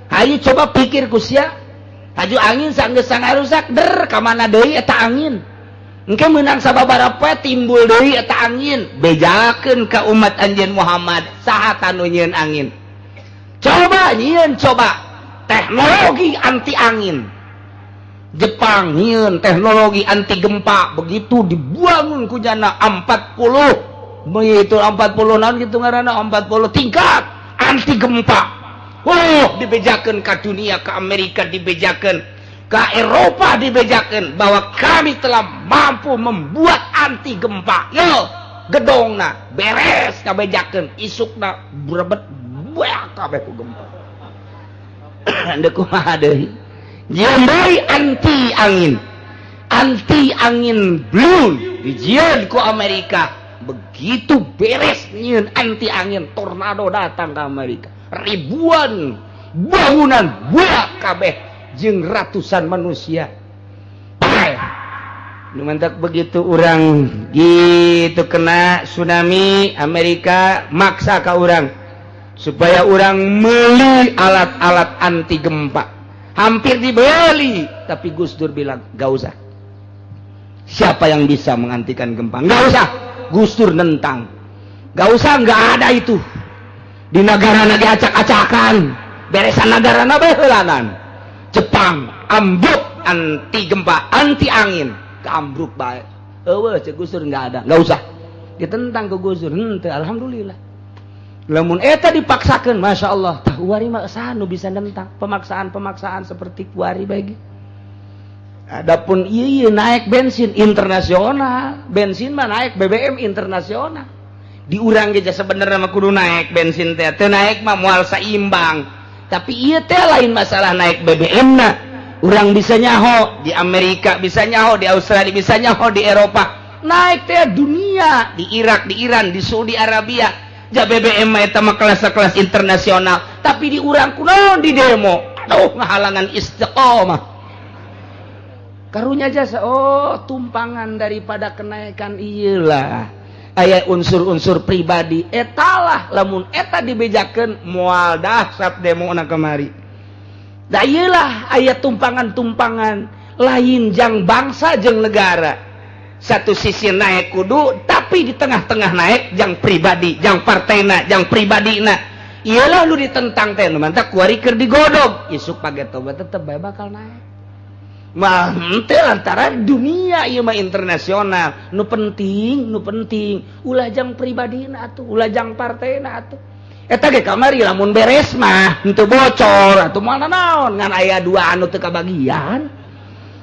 hayu coba pikir ku sia haju angin sanggeus sangarusak der ka mana deui eta angin engke meunang sababaraha timbul deui eta angin bejakeun ka umat anjeun Muhammad saha tanu nyieun angin coba nyieun coba teknologi anti angin Jepang nyieun teknologi anti gempa, begitu dibangun ku jana 40 begitu 40 naon gitu ngaranna, 40 tingkat anti gempa. Oh, dibejakeun ka dunia, ke Amerika dibejakeun, ke Eropa dibejakeun bahwa kami telah mampu membuat anti gempa. Yo, gedongna beres kabejakeun, isukna brebet buak kabeh ku gempa. Deuk kumaha deui? Jieun deui anti angin. Anti angin blun dijieun ku Amerika. Begitu beres nyieun anti angin, tornado datang ke Amerika. Ribuan bangunan buak kabeh jeung ratusan manusia. Nu mantak begitu urang gitu kena tsunami, Amerika maksa ka urang supaya urang meuli alat-alat anti gempa. Hampir dibeli, tapi Gus Dur bilang gak usah. Siapa yang bisa menghentikan gempa? Gak usah. Gus Dur nentang. Gak usah, gak ada itu. Di negara lagi acak-acakan, beresan negara bae heulanan. Jepang ambruk anti gempa, anti angin, ambruk bae. Eueuh cek Gus Dur nggak ada, nggak usah. Ditentang ke Gus Dur, henteu, alhamdulillah. Lamun eta dipaksakeun, Masya Allah, tah kuari mah nu bisa nentang pemaksaan-pemaksaan seperti kuari bagi. Adapun iya naik bensin internasional, bensin mah naik BBM internasional. Di urang ge sebenarnya mah kudu naik bensin teh, teu naik mah moal saimbang. Tapi ieu teh lain masalah naik BBM na. Urang bisa nyaho di Amerika, bisa nyaho di Australia, bisa nyaho di Eropa. Naik teh dunia, di Irak, di Iran, di Saudi Arabia. Ja BBM mah eta mah kelas-kelas internasional, tapi di urang kunaon di demo. Aduh, ngahalangan istiqomah. Karunya jasa, oh tumpangan daripada kenaikan iyalah. Aya unsur-unsur pribadi etalah, lamun eta dibejakeun moal dahsyat demo na kemari. Da iyalah aya tumpangan-tumpangan lain jang bangsa jeung negara. Satu sisi naik kudu, tapi di tengah-tengah naik jang pribadi, jang partena, jang pribadina. Iyalah lu ditentang teh nu mantak kuari keur digodog, isuk page tobat tetep bae bakal naik. Mah henteu lantaran dunia ieu mah internasional. Nu penting ulah jang pribadina atuh, ulah jang partena atuh. Eta ge kamari lamun beres mah henteu bocor atuh moal naon, ngan aya dua anu teu kabagian.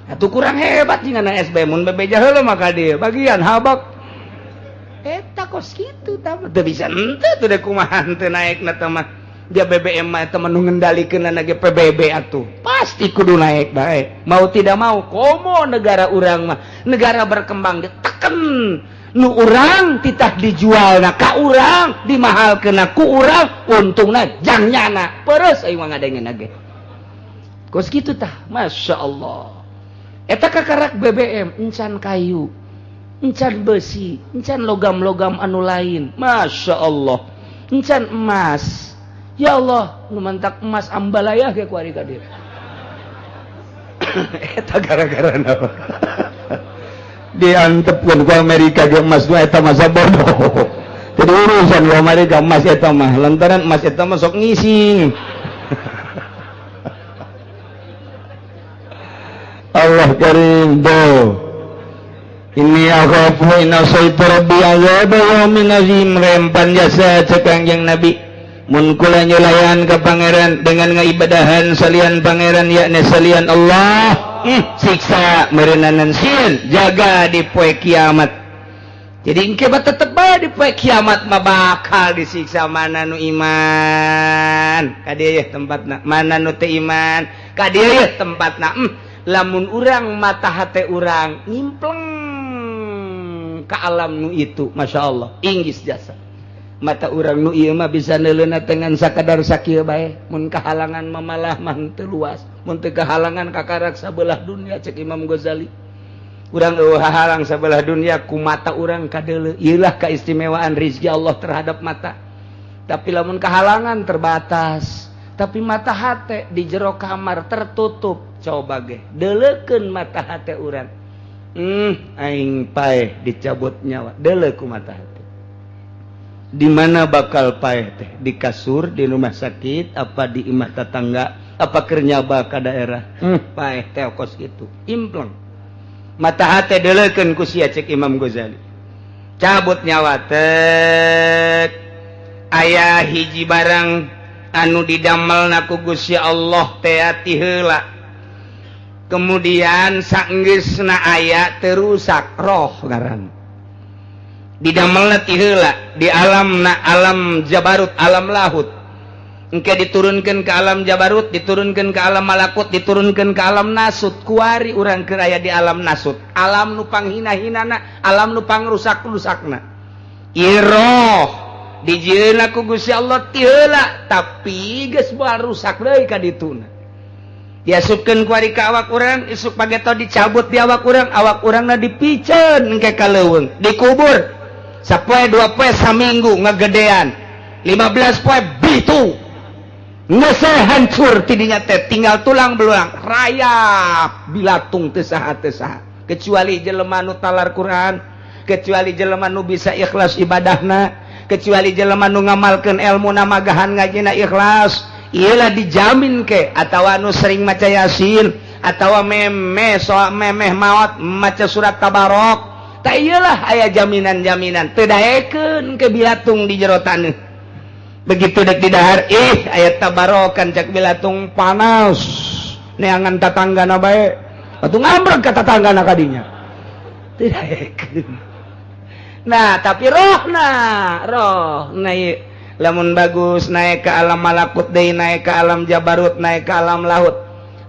Atuh kurang hebat jeung SB mun bebeja heula mah ka dieu bagian habak. Eta kos kitu tah teu bisa henteu teu deuk kumaha henteu naekna teh mah. Dia BBM mah eta mah nu ngendalikeunna ge PBB atuh. Pasti kudu naik bae. Mau tidak mau komo negara urang mah, negara berkembang diteken. Nu urang titah dijualna ka urang, dimahalkeunna ku urang, untungna jang nyana. Peres aing mah ngadengena ge. Kos kitu tah, Masya Allah. Eta kakarak BBM encan kayu, encan besi, encan logam-logam anu lain. Masya Allah. Encan emas. Ya Allah, nu mantak emas ambalaya ge kuari ka dieu. Eta gara-gara naon? Diantepkeun ku Amerika ge emas nu eta masa bodoh. Jadi urusan ku Amerika emas eta mah, lantaran emas eta mah sok ngising. Allah karim do. Ini akhafu in asaitu rabbi azab yaumin azim. Rempan jasa cek Kangjeng Nabi. Mun kula nyulayan ka pangeran dengan ngaibadahan salian pangeran yakni salian Allah, siksa meureunnanan sieun jaga di poe kiamat. Jadi engke mah tetep bae di poe kiamat mah bakal disiksa mana nu iman ka dieu yeuh tempatna, mana nu teu iman ka dieu yeuh tempatna. Lamun urang mata hate urang nyimpleng ka alam nu itu, Masya Allah inggis jasa. Mata urang nu ieu mah bisa neuleuna dengan sakadar sakieu bae, mun kahalangan mamalah mah teu luas, mun teu kahalangan kakarak sabelah dunia cek Imam Ghazali. Urang eueuh hahalang sabelah dunia ku mata urang kadeuleu, ieulah kaistimewaan rizki Allah terhadap mata. Tapi lamun kahalangan terbatas, tapi mata hate di jero kamar tertutup, coba ge deuleukeun mata hate urang. Aing paeh dicabut nyawa, deuleu ku mata hate. Di mana bakal paeh teh? Di kasur, di rumah sakit, apa di imah tetangga? Apa keur nyaba ka daerah? Paeh teh kos kitu. Impleng. Mata hate deuleukeun ku sia cek Imam Ghazali. Cabut nyawa tek. Aya hiji barang anu didamelna ku Gusti Allah teh ti heula. Kemudian sanggeusna aya teu rusak roh ngaran. Didamelna ti heula di alamna alam Jabarut, alam lahut. Engke diturunkan ke alam Jabarut, diturunkan ke alam Malakut, diturunkan ke alam Nasut. Kuari urang keur aya di alam Nasut, alam nu panghina-hinana, alam nu pangrusak-rusakna. Ieu roh dijieunna ku Gusti Allah ti heula, tapi geus moal rusak deui ka dituna. Diasupkeun kuari ka awak urang, isuk pageto dicabut di awak urang, awak urangna dipiceun engke ka leuweung, dikubur. Sapoe dua poe saminggu ngegedean, 15 poe bitu. Ngese hancur tidinya teh tinggal tulang belulang rayap bilatung teu saha teu saha kecuali jelema nu talar Quran, kecuali jelema nu bisa ikhlas ibadahna, kecuali jelema nu ngamalkeun ilmu na magahan ngajina ikhlas, iyalah dijamin ke atawa nu sering maca Yasin atawa memeh soa memeh maot maca surat Tabarok, tah iyalah aya jaminan-jaminan teu daekeun ke bilatung di jero taneuh. Begitu dek didahar, ih ayat tabarokan cak bilatung panas neangan tatanggana bae atuh ngambrek ka tatanggana kadinya. Tidak. Nah, tapi rohna, roh naik lamun bagus naik ke alam malakut deui, naik ke alam Jabarut, naik ke alam lahut.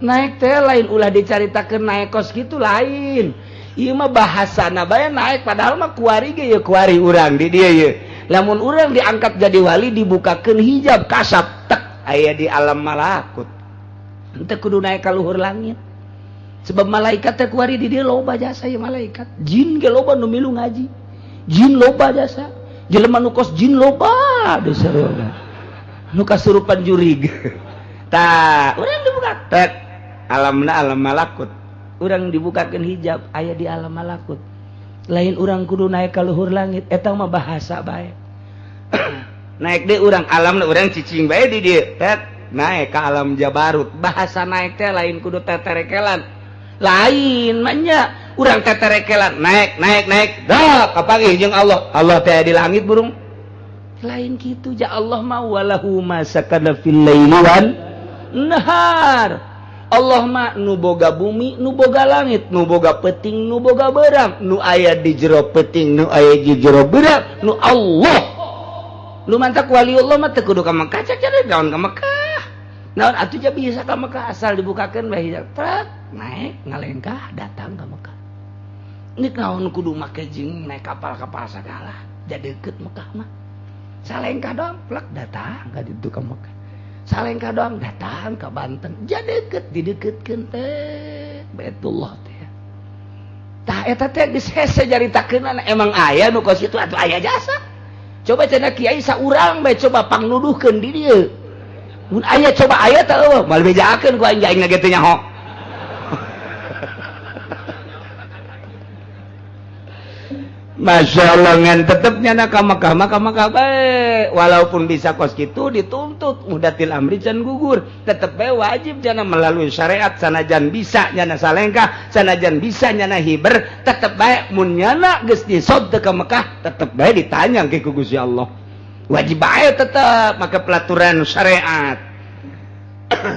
Naik teh lain ulah dicaritakeun naik kos kitu lain. Ieu mah bahasana bae naik padahal mah kuari ge ye kuari urang di dieu ye. Lamun urang diangkat jadi wali dibukakeun hijab kasap tek aya di alam malakut. Henteu kudu naik ka luhur langit. Sebab malaikat teh kuari di dieu loba jasa ye malaikat. Jin ge loba nu milu ngaji. Jin loba jasa. Jelema nu kos jin loba deuseurna. Nu kasurupan jurig. Tah, urang dibuka tek alamna alam malakut. Urang dibukakeun hijab aya di alam malakut. Lain urang kudu naik ka luhur langit eta mah bahasa bae. Naik deui urang alamna urang cicing bae di dieu tet naik ka alam Jabarut. Bahasa naik teh lain kudu teterekelan. Lain mah nya urang teterekelan naik naik naik dah kapanggih jeung Allah. Allah teh di langit burung. Lain kitu ja Allah mah walahu ma sakana fil laili wan nahar. Allah mah nu boga bumi, nu boga langit, nu boga peuting, nu boga beurang, nu aya di jero peuting, nu aya di jero beurang, nu Allah. Lu mantak waliullah mah teu kudu ka Mekah, cek cek naon ka Mekah. Naon atuh ja bisa ka Mekah asal dibukakeun bae hijab. Trek naik ngalengkah datang ka Mekah. Ini naon kudu make jeung naik kapal-kapal sagala. Ja deukeut Mekah mah. Salengkah doang plek datang ka ditu ka Mekah. Salengkah doang datang ke Banten, jadi deket dideketkeun teh Baitullah teh. Tah eta teh geus hese caritakeunana emang aya nu kos kitu atuh aya jasa. Coba cenah kiai saurang bae coba pangnuduhkeun di dieu. Mun aya coba aya teh eueuh moal bejakeun ku aing aing ge teu nyaho. Masya Allah ngan tetepnya nak ka Mekah mah ka Mekah bae walaupun bisa kos kitu dituntut mudatil amri can gugur tetep bae wajib jana melalui syariat sanajan bisa nyana salengkah sanajan bisa nyana hiber tetep bae mun nyana geus disod ka Mekah tetep bae ditanya ke ku Gusti Allah wajib bae tetep make pelaturan syariat.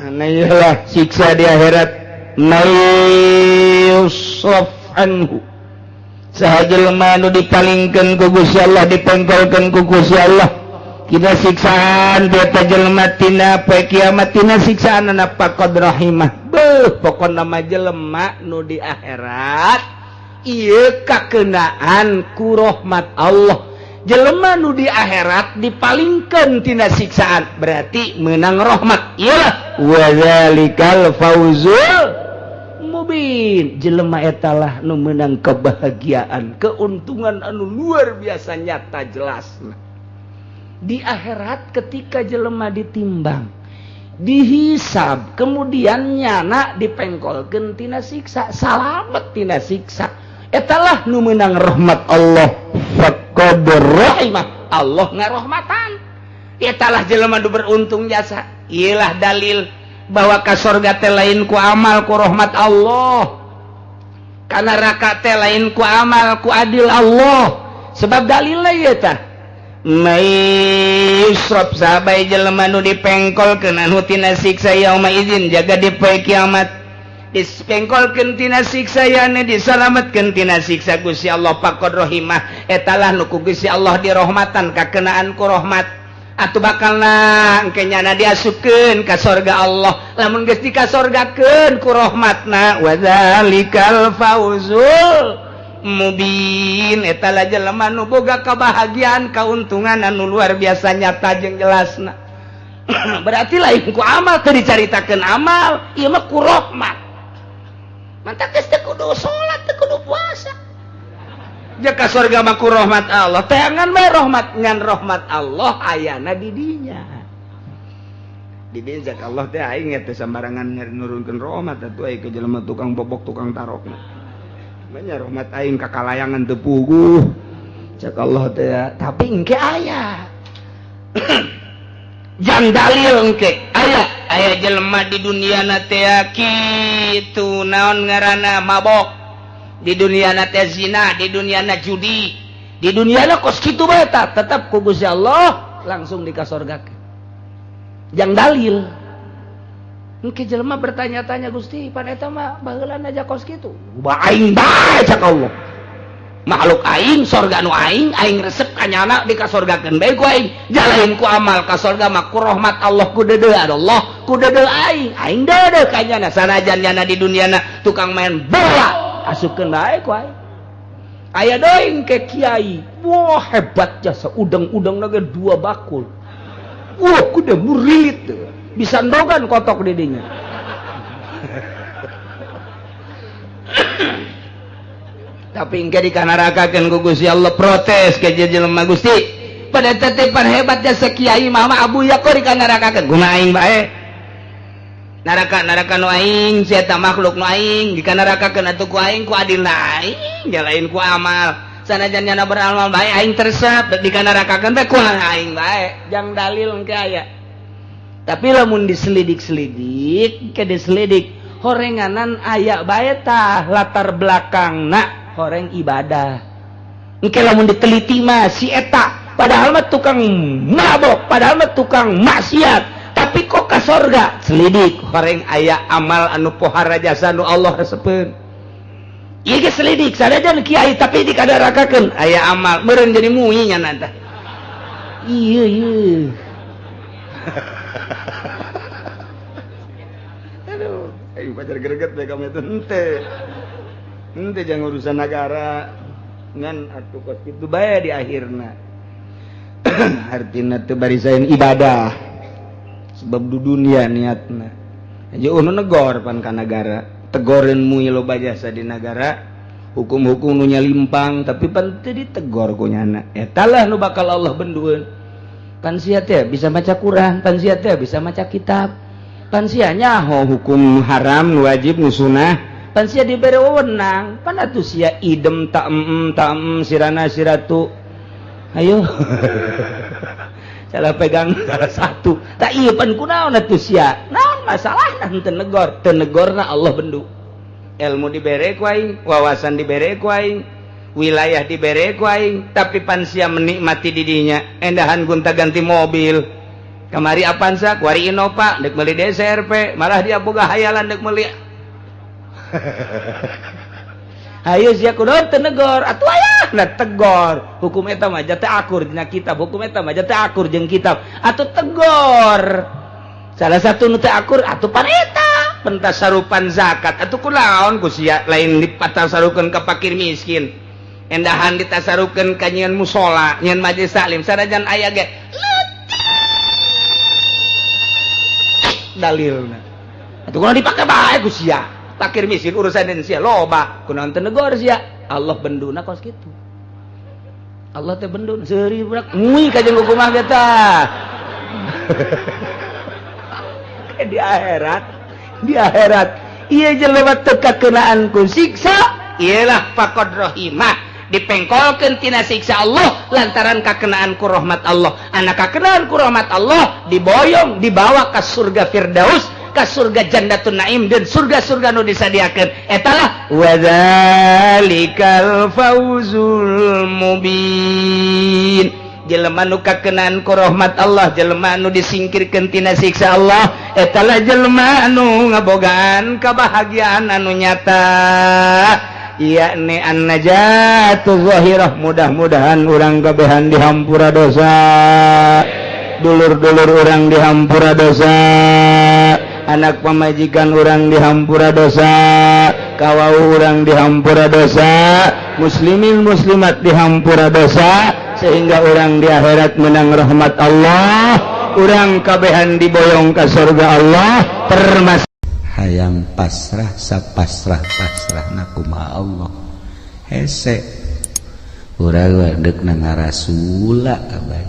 Nah iyalah siksa di akhirat mayusraf anhu saha jelema nu dipalingkeun ku Gusti Allah dipengkolkeun ku Gusti Allah kita siksaan eta jelema tina poe kiamat tina siksaanna faqad rahimah beuh pokona mah jelema nu di akhirat ieu kakenaan ku rahmat Allah. Jelema nu di akhirat dipalingkeun tina siksaan berarti meunang rahmat iyalah wa zalikal fauzul mubin. Jelema etalah nu meunang kebahagiaan, keuntungan anu luar biasa nyata jelas. Di akhirat ketika jelema ditimbang, dihisab, kemudian nyana dipengkolkeun tina siksa, salamet tina siksa. Etalah nu meunang rahmat Allah. Faqad rahimah, Allah ngarohmatan. Etalah jelema nu beruntung jasa. Iyalah dalil bahwa ka sorga teh lain ku amal ku rahmat Allah, ka neraka teh lain ku amal ku adil Allah. Sebab dalilna ieu tah may yusraf sahabai jelema nu dipengkolkeun anu tina siksa yauma idzin jaga di poe kiamat, dipengkolkeun tina siksa yane disalametkeun tina siksa Gusti Allah faqad rahimah, etalah nu ku Gusti Allah dirahmatan kakenaan ku rahmat. Atuh bakalna engke nyana diasupkeun ka sorga Allah, lamun geus dikasorgakeun ku rahmatna wa dzalikal fauzul mubin, eta lah jelema nu boga kebahagiaan kauntungan anu luar biasa nyata jeung jelasna. Berarti lain ku amal teu dicaritakeun amal, ieu mah ku rahmat. Mantak geus teu kudu salat, teu kudu puasa. Jaka sorga mah ku rahmat Allah, teangan bae rahmat ngan rahmat Allah ayana di dinya. Di dinya cak Allah teh aing teh sambarangan nurunkeun rahmat atuh aing ke jelema tukang bobok tukang tarokna. Banyak rahmat aing ka kalayangan teu puguh. Cak Allah teh tapi engke aya. Jang dalil engke aya aya jelema di dunia na teh kitu naon ngaranna mabok, di dunia na teh zina, di dunia na judi, di dunia na kos kitu bae tah tetep ku Gusti Allah langsung dikasorgakeun. Jang dalil engke jelema bertanya-tanya, Gusti pan eta mah baheulana aja kos kitu. Ba aing bae cak Allah. Makhluk aing sorga nu aing, aing resep kanyana dikasorgakeun bae ku aing. Jalain ku amal ka sorga mah ku rahmat Allah ku deudeuh Allah, ku deudeuh aing, aing deudeuh kanyana sanajan nyana di duniana tukang main bola asupkeun bae ku aing. Aya deui ke kiai, wah hebat jasa udang-udang ge 2 bakul. Wah kudu murilit bisa ndogan kotok didinya. Tapi engke dikanarakakeun ku Gusti Allah protes ke jelema Gusti. Pada tetipan hebat jasa kiai mah Abu Yaqo dikanarakakeun kumaha aing bae. Naraka-naraka nu aing sia eta makhluk nu aing dikanarakakeun atuh ku aing ku adilna aing jalain ku amal. Sanajan nyana beramal bae aing teresep dikanarakakeun teh ku aing bae. Jang dalil engke aya. Tapi lamun diselidik-selidik ke diselidik horenganan aya bae tah latar belakangna horeng ibadah. Engke lamun diteliti mah si eta padahal mah tukang mabok, padahal mah tukang maksiat, tapi kok ka sorga? Selidik horeng aya amal anu pohara jasa nu Allah resepeun. Ieu ge selidik sanajan kiai tapi dikadarakakeun aya amal meureun jadi mui nya tah. Ieu ieu. Aduh, ayo pacar greget bae kamu itu henteu. Henteu jangan urusan negara ngan atuh kos kitu bae di akhirna. Artina teu barisain ibadah. Sebab du dunia niatna. Aja unu negor pan ka nagara, tegoreun mui loba jasa di nagara, hukum-hukum nu nyalimpang tapi pan teu ditegor ku nyana. Eta lah nu bakal Allah bendueun. Pan sia teh bisa maca Quran, pan sia teh bisa maca kitab. Pan sia nyaho hukum haram, nu wajib, nu sunah. Pan sia dibere wewenang, pan atuh sia idem ta sirana siratu. Ayo. Salah pegang salah satu. Tak iya pan kunaon atuh sia. Naon masalahna henteu negor, teu negorna Allah bendu. Ilmu dibere ku aing, wawasan dibere ku aing, wilayah dibere ku aing, tapi pan sia menikmati didinya. Endahan gonta-ganti mobil. Kamari Avanza, kuari Innova, dek meuli DCRP, malah dia boga hayalan dek meuli. Hayu sia kunaon teu negor, atuh aya na tegor. Hukum eta mah teu akur dina kitab, hukum eta mah teu akur jeung kitab. Atuh tegor. Salah satu nu teu akur atuh pan eta pentasarupan zakat. Atuh kunaon ku sia lain dipatasarukeun ka fakir miskin. Endahan ditasarukeun ka nyieun musala, nyieun majelis taklim, sanajan aya ge dalilna. Atuh kunaon dipake bae ku sia. Fakir miskin urusan sia loba, kunaon teu negor sia. Allah benduna kos kitu. Allah teh bendun seuri budak ngui ka jeung kumaha ge tah. Di akhirat, di akhirat ieu jelema teu kakeunaan ku siksa, iyalah faqad rahimah. Dipengkolkeun tina siksa Allah lantaran kakenaan ku rahmat Allah. Anak kakenaan ku rahmat Allah diboyong dibawa ka surga Firdaus. Ka surga Jannatun Naim dan surga-surga nu disadiakeun. Etalah wadzalikal fauzul mubin. Jelema nu kakenaan ku rahmat Allah, jelema nu disingkirkeun tina siksa Allah, etalah jelema anu ngabogaan kebahagiaan anu nyata, yakni an-najatu zahirah. Mudah-mudahan urang kabehan dihampura dosa, dulur-dulur urang dihampura dosa, anak pamajikan urang dihampura dosa, kawau urang dihampura dosa, muslimin muslimat dihampura dosa, sehingga urang di akhirat menang rahmat Allah, urang kabehan diboyong ke surga Allah, termasuk Hayang pasrah sapasrah pasrah kumaha Allah hese urang dek na ngarasula abay.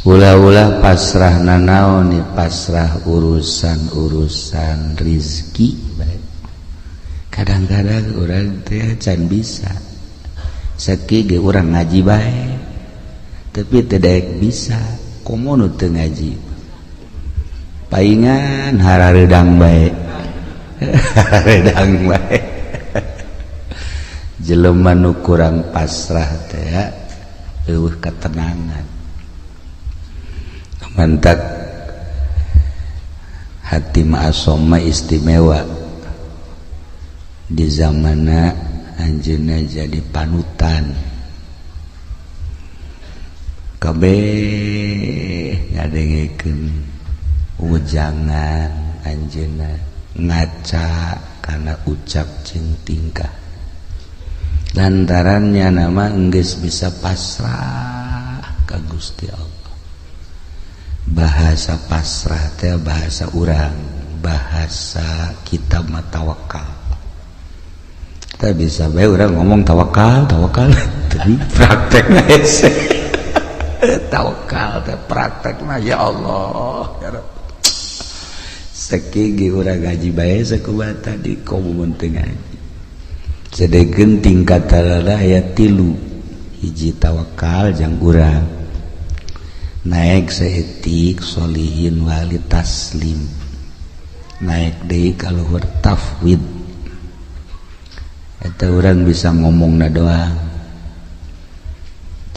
Ulah-ulah pasrah nanaon nih, pasrah urusan-urusan rizki bae. Kadang-kadang urang teh can bisa seki ge urang ngaji bae, tapi teu daek bisa komo nu teu ngaji, paingan harareudang bae, hareudang bae. Jelema nu kurang pasrah teh eueuh ketenangan. Mantak Hatim Ashom mah istimewa, di zamana anjeunna jadi panutan kabeh ngadengekeun wejangan anjeunna, ngaca kana ucap jeung tingkah, lantarannya nama enggeus bisa pasrah ka Gusti Allah. Bahasa pasrah teh bahasa urang, bahasa kita mah tawakal. Kita bisa bae urang ngomong tawakal tawakal, tapi praktekna hese. Tawakal teh praktekna ya Allah ya Rabb. Seki ge urang ngaji bae sakumaha tadi, komo mun teu ngaji. Sedekeun tingkatan aya tilu, hiji tawakal jang urang naik saeutik solihin wali taslim, naik deui ka luhur tafwid. Eta urang bisa ngomongna doang,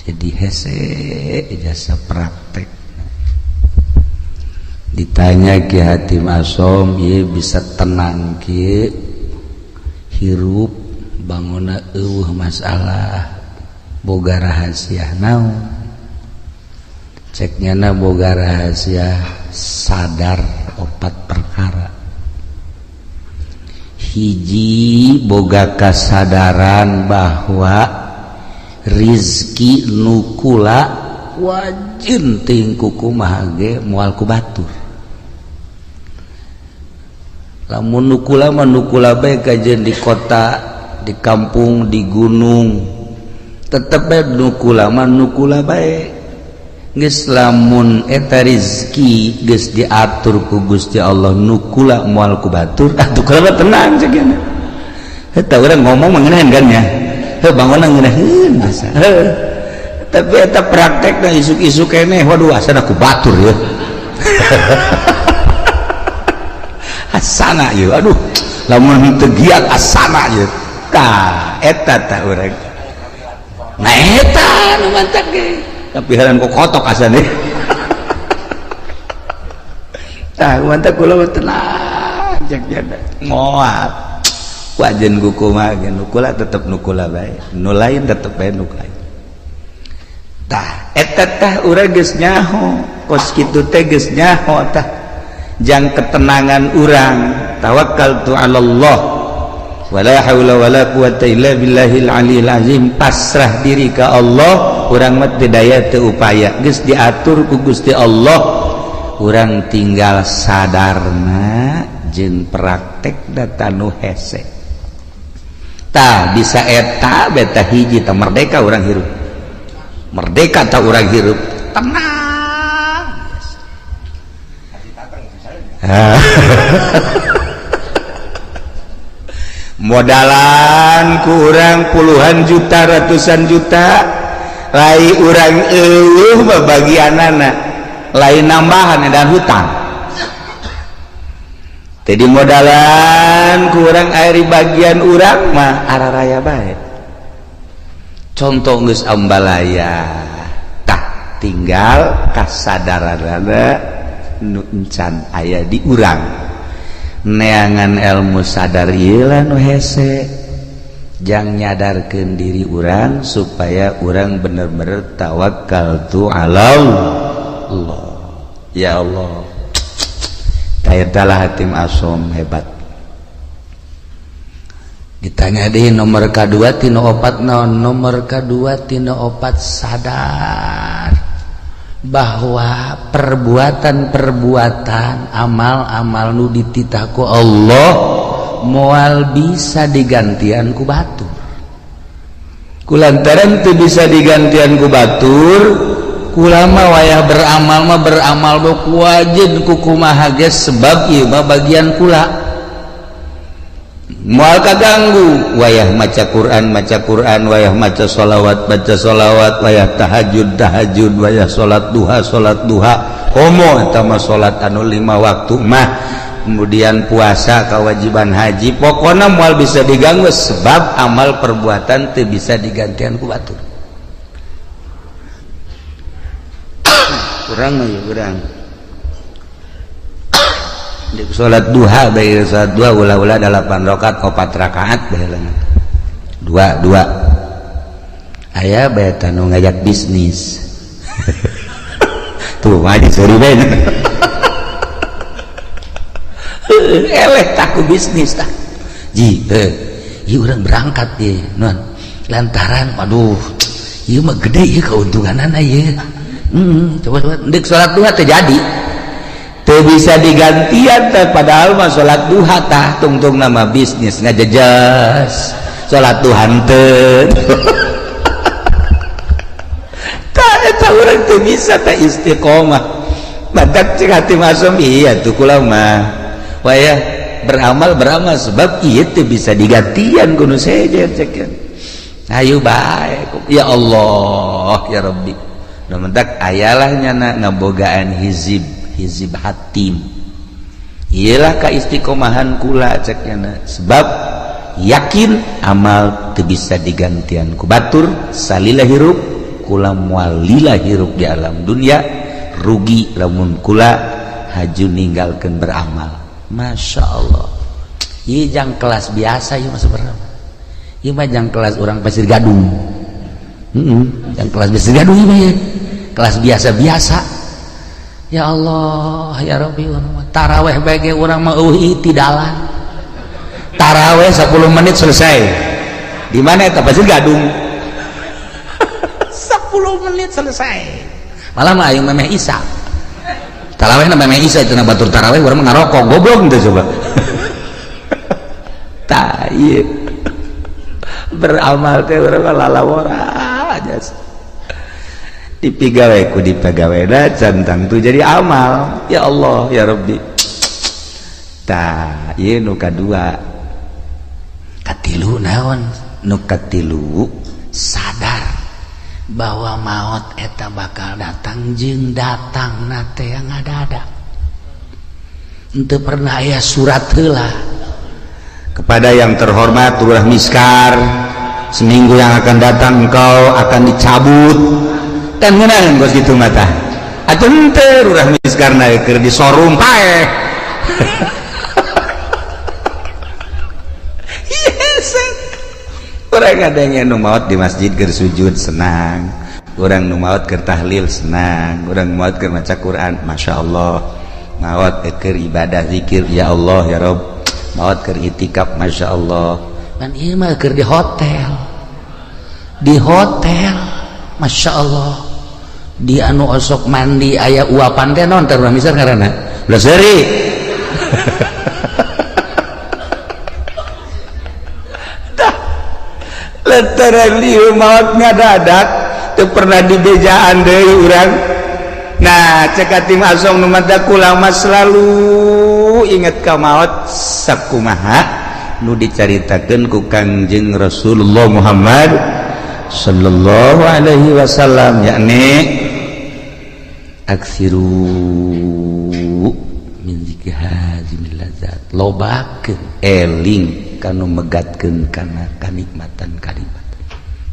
jadi hese jasa praktek. Ditanya Ki Hatim Asom, ieu bisa tenang kieu hirup bangona eueuh masalah, boga rahasia naon? Ceknya na boga rahasia sadar opat perkara. Hiji, boga kasadaran bahwa rizki nukula wajin ting kumaha ge moal ku batur. Lamun nukula mah nukula bae, kajen di kota, di kampung, di gunung, tetep bae nukula mah nukula bae. Geus lamun eta rizki geus diatur ku Gusti Allah nukula moal ku batur, atuh kula tenang cek. Eta urang ngomong mengenahan kan ya, heuh bangunna ngeunaheun biasa. Heuh, tapi eta praktekna isuk-isuk keneh, waduh asana ku batur ya. Asana ieu, aduh lamun teu giat asana ieu. Tah eta tah urang. Nah eta nu mantak ge. Tapi heran kok kotok asane. Tah mantak kula mah tenang cek jada. Moal. Wajen kumaha ge nukula tetep nukula bae. Nu lain tetep bae nu lain. Tah eta tah urang geus nyaho, kos kitu teh geus nyaho tah. Jang ketenangan urang tawakkaltu 'ala Allah wala haula wala quwata illa billahil aliyil azim, pasrah diri ka Allah, urang mah teu daya teu upaya, geus diatur ku Gusti Allah, urang tinggal sadarna jeung praktek data nu hese. Tah bisa eta beta hiji tah merdeka urang hirup, merdeka tah urang hirup tenang. Modalan kurang puluhan juta ratusan juta lai urang eueuh babagianana, lain nambahan dan hutang. Tadi modalan kurang air bagian urang mah araraya bae. Contoh geus ambalaya tah tinggal kasadaranana nu encan aya di urang. Neangan ilmu sadar ieu lah nu hese. Jang nyadarkeun diri urang supaya urang bener-bener tawakal tu Allah. Ya Allah. Talah Hatim Asom hebat. Ditanya deh nomor K2 tino opat naon, nomor K2 tino opat sadar bahwa perbuatan-perbuatan amal-amal nu dititah ku Allah moal bisa digantian ku batur. Kulantaran teu bisa digantian ku batur, kulama wayah beramal mah beramal ku wajib ku kumaha ge sebab ieu mah bagian kula. Moal kaganggu wayah maca Quran maca Quran, wayah maca sholawat baca sholawat, wayah tahajud tahajud, wayah salat duha salat duha. Komo eta mah salat anu 5 waktu mah, kemudian puasa kewajiban haji, pokona moal bisa diganggu sebab amal perbuatan teu bisa digantian ku batur. Kurang mah kurang. Di salat duha bae salat duha ulah-ulah 8 rakaat 4 rakaat bae dua dua. Aya bae tanu ngajak bisnis. Tuh mah diseri bae. Eleh tak ku bisnis tah. Ji, ieu urang berangkat ye, non. Lantaran waduh, ieu mah gede ieu keuntunganana ieu. Coba coba ndek salat duha teu jadi. Teu bisa digantian teh padahal mah salat duha tah tungtung nama bisnis ngajejas. Salat duha henteu. Tah eta urang teu bisa teh istiqomah. Badak cek hati masum iya tuh kula mah. Wayah beramal beramal sebab ieu teu bisa digantian kudu sejen cekeun. Ayo bae ya Allah ya Rabbi. Nu mentak ayalah nyana ngabogaan hizib hizib hatim. Iyalah ka istiqomahan kula cek nyana sebab yakin amal teu bisa digantian ku batur salila hirup kula moal lila hirup di alam dunia rugi lamun kula haju ninggalkeun beramal. Masya Allah. Ieu jang kelas biasa ieu mah sebenarnya. Ieu mah jang kelas urang Pasir Gadung. Jang kelas Pasir Gadung ieu mah kelas biasa-biasa. Ya Allah, ya Rabbi, taraweh bae ge urang mah eueuh itidalan. Taraweh 10 menit selesai. Di mana eta Pasir Gadung? 10 menit selesai. Malah mah aing memeh isa. Taraweh na memeh isa cenah batur taraweh urang mah ngarokok goblok teh coba. Tah ieu. Beramal teh urang mah lalawora aja. Dipigawe ku dipegawena cantang tuh jadi amal. Ya Allah ya Rabbi. Tah ieu nu kadua. Katilu naon? Nu katilu sadar bahwa maut eta bakal datang jeung datang na teh yang ada-ada. Henteu pernah aya surat heula. Kepada yang terhormat Lurah Miskar, seminggu yang akan datang engkau akan dicabut. Kan ngeunaan gos kitu mah tah. Atuh henteu Lurah Miskar na keur disorung paeh. Yes. Urang ngadenge nu maot di masjid keur sujud senang, urang nu maot keur tahlil senang, urang maot keur maca Quran masyaallah, maot keur ibadah zikir ya Allah ya Rabb, maot keur itikaf masyaallah. Dan ieu mah keur di hotel. Di hotel masyaallah. Di anu osok mandi aya uapan teh naon teh urang misal ngaranna? Belah seuri. Lantaran lieu maot ngadadak teu pernah dibejaan deui urang. Nah, cek Hatim Asong nu mata kula mah selalu inget ka maot sakumaha nu dicaritakeun ku Kangjeng Rasulullah Muhammad sallallahu alaihi wasallam, yakni aksiru min zikri hazimil ladzat. Lobakeun eling kanu megatkeun kana kanikmatan kanikmatan.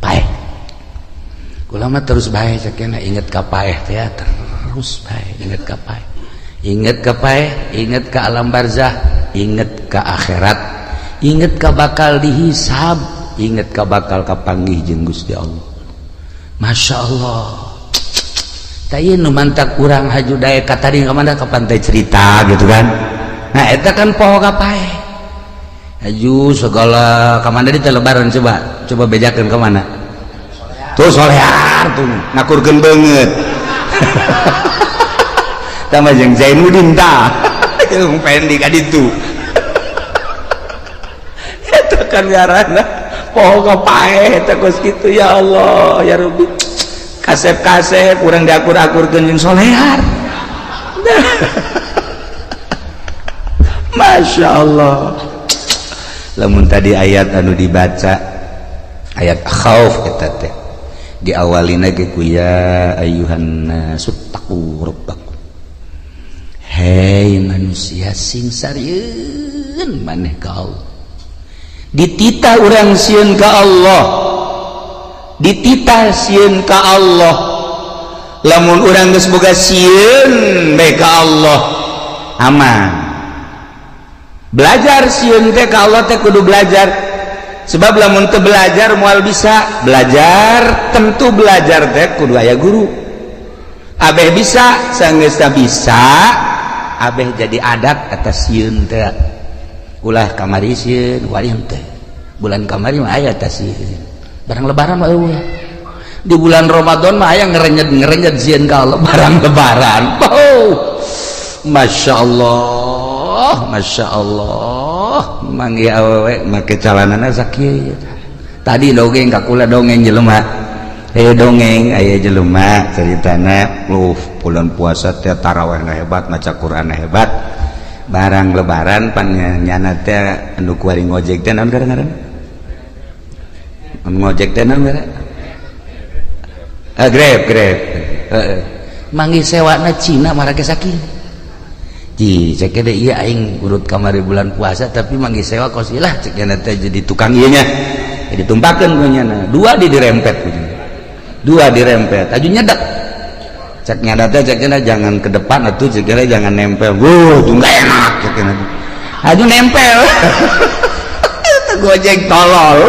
Paeh. Kula mah terus bae cekena inget ka paeh teh terus bae inget ka paeh. Inget ka paeh, inget ka alam barzah, inget ka akhirat, inget ka bakal dihisab, inget ka bakal kapanggih jeung Gusti Allah. Masya Allah. Tah nu mantak urang haju daek ka tadi ka mana ka pantai cerita gitu kan. Nah eta kan poho ka paeh. Haju segala ka mana di lebaran coba coba bejakeun ka mana. Tuh solear tuh ngakurkeun beungeut. Tambah jeung Zainuddin tah. Jeung Fendi ka ditu. Eta kan ngaranna poho ka paeh eta kos kitu ya Allah ya Rabbi. Kasep-kasep urang diakur-akurkeun jeung solear. Masya Allah. Lamun tadi ayat anu dibaca ayat khauf eta teh diawalina ge ku ya ayyuhan nasu taqu rabbakum. Hei manusia sing sarieun maneh ka Allah. Dititah urang sieun ka Allah. Dititah sieun ka Allah. Lamun urang geus boga sieun bae ka Allah, aman. Belajar sieun teh ka Allah teh kudu belajar. Sebab lamun teu belajar moal bisa. Belajar tentu belajar teh kudu aya guru. Abeh bisa sanggeus bisa, abeh jadi adat atas sieun teh. Ulah kamari sieun, wari teh. Bulan kamari mah aya teh sieun. Barang lebaran mah eueuh. Di bulan Ramadan mah aya ngerenyet-ngerenyet sieun ka Allah barang lebaran. Oh. Masya Allah, Masya Allah. Manggih awewe make calanana sakieu. Tadi dongeng ka kula dongeng jelema. Aya dongeng aya jelema caritana bulan puasa teh tarawehna hebat, maca Qur'an hebat. Barang lebaran pan nyana teh anu kuari ngojek teh naon ngaranna? Ngojek teh naon ngaranna? Ah, Grab, Grab. Heeh. Manggih sewana Cina marake sakieu. Ji, cek deh iya aing urut kamari bulan puasa tapi manggih sewa kos lah cek teh jadi tukang ieu nya. Jadi tumpakeun ku nyana. Dua di dirempet ku. Dua dirempet. Aju nyedak. Cek nyada teh cek jangan ke depan atuh cek jangan nempel. Wuh, tuh enggak enak cek. Aju nempel. Itu gojek tolol.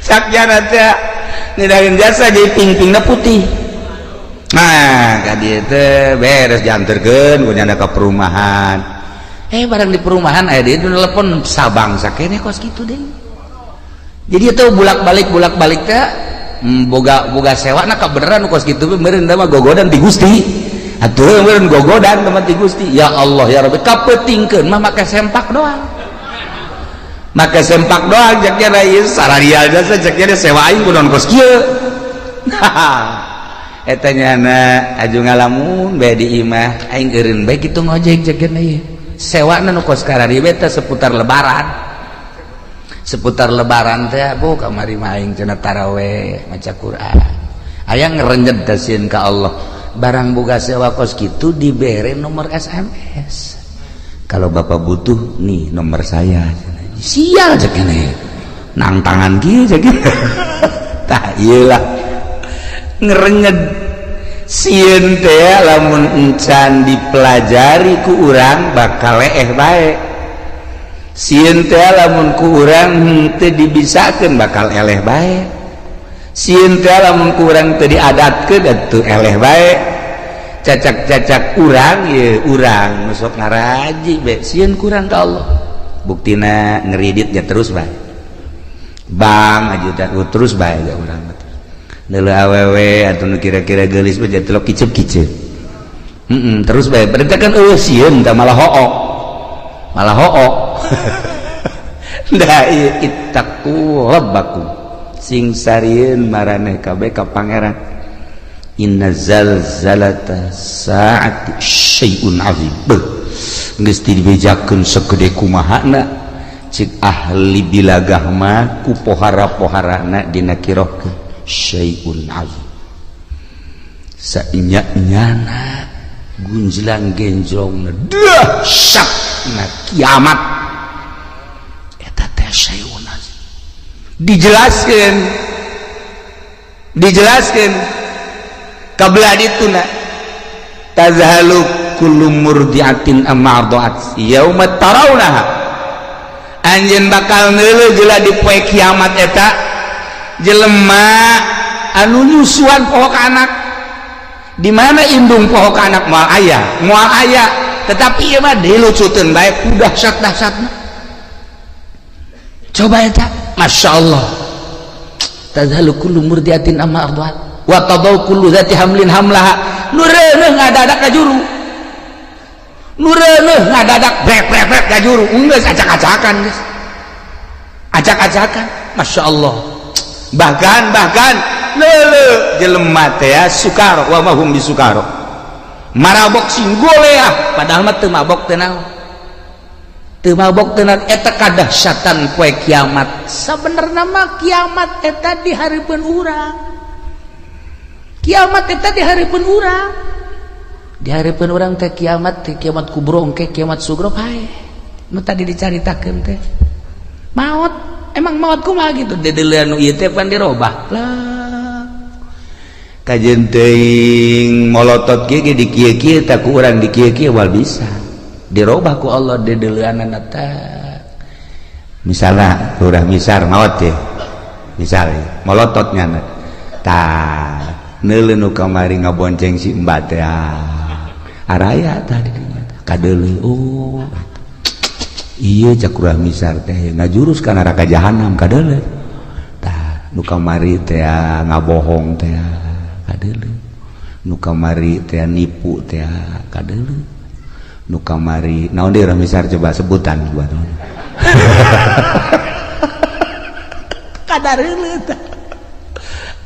Cek nyana teh ngedahin jasa jadi ping-pingna putih. Nah, ka dieu teh beres dianterkeun ku nyana ka perumahan. Barang di perumahan aya dia telepon Sabang sakene kos kitu deui. Jadi itu bolak-balik teh boga boga sewa na kabeneran kos kitu meureun mah gogodan ti Gusti. Atuh meureun gogodan teman ti Gusti. Ya Allah ya Rabbi kapeutingkeun mah make sempak doang. Make sempak doang cek nya ieu sararial jasa cek nya sewa aing kunaon kos kieu. Eta nyana aju ngalamun bae di imah aing eureun bae kitu ngojek cek nya ieu. Sewana nu kos karari bae teh seputar lebaran. Seputar lebaran teh bu kamari mah aing cenah taraweh maca Quran. Aya ngerenjet teh sieun ka Allah. Barang boga sewa kos kitu dibere nomor SMS. Kalau bapak butuh nih nomor saya. Sial cek nya. Nang tangan kieu cek. Tah ieu lah. Ngerenyet sieun teh lamun encan dipelajari ku urang bakal leeh bae. Sieun teh lamun ku urang henteu dibisakeun bakal eleh bae. Sieun teh lamun ku urang teu diadatkeun atuh eleh bae. Cacak-cacak urang ye urang nu sok ngaraji bae sieun kurang ka Allah. Buktina ngeriditnya terus bae. Bang aja terus bae ja urang mah. Neuleuh awewe atuh nu kira-kira geulis mah jadi telok kicep-kicep. Terus bae. Berarti kan eueuh sieun tah malah hook. Malah hook. Da ieu ittaqu rabbakum. Sing sarieun maraneh kabeh ka pangeran. Inna zalzalata saati syai'un azim. Beuh. Geus dibejakeun segede kumahana cik ahli bilagah mah ku pohara-poharana dina kirohkeun syai'un azim. Sainya-nyana Gunjlang genjrong dahsyat na kiamat eta teh syai'un azim. Dijelaskeun, dijelaskeun kabelah dituna tazhalu kullu murdiatin amma arda'at yauma tarawnaha, anjeun bakal neuleuh jeula di poe kiamat eta jelema anu nyusuan poho ka anak. Di mana indung poho ka anak? Moal aya, moal aya. Tetapi ieu mah dilucuteun bae ku dahsyat-dahsyatna. Coba eta, Masya Allah. Tazhalu kullu murdiatin amma arda'at wa tadau kullu dzati hamlin hamlaha. Nu reuneuh ngadadak ka juru, nu reuneuh ngadadak brek brek brek ka juru. Geus acak-acakan, geus acak-acakan. Masya Allah. Bahkan bahkan lele jelema teh ya, sukaro wa ma hum bisukaro, marabok sing goleah, padahal mah teu mabok teu naon, teu mabok teu naon. Eta kadahsyatan poe kiamat. Sabenerna mah kiamat eta di hareupeun urang, kiamat eta di hareupeun urang, di hareupeun urang teh kiamat teh, kiamat kubro engke, kiamat sugro pae nu tadi dicaritakeun teh. Maot, emang maot kumaha gitu, dedeulean nu ieu teh pan dirobah lah. Kajeun teuing molotot kieu ge di kieu-kieu tak ku urang, di kieu-kieu wal bisa dirobah ku Allah dedeuleanana teh. Misalnya Lurah Misar maot ya, misalnya molotot nyana tah, neuleuh nu kamari ngabonceng si Mbak teh araya tadi kadeuleu. Oh iya, cak Lurah Misar teh ngajurus ka neraka jahanam, kadeuleu. Tah, nu kamari teh ngabohong teh kadeuleu, nu kamari teh nipu teh kadeuleu, nu kamari naon deui, Lurah Misar coba sebutan buat kadareuleu tah.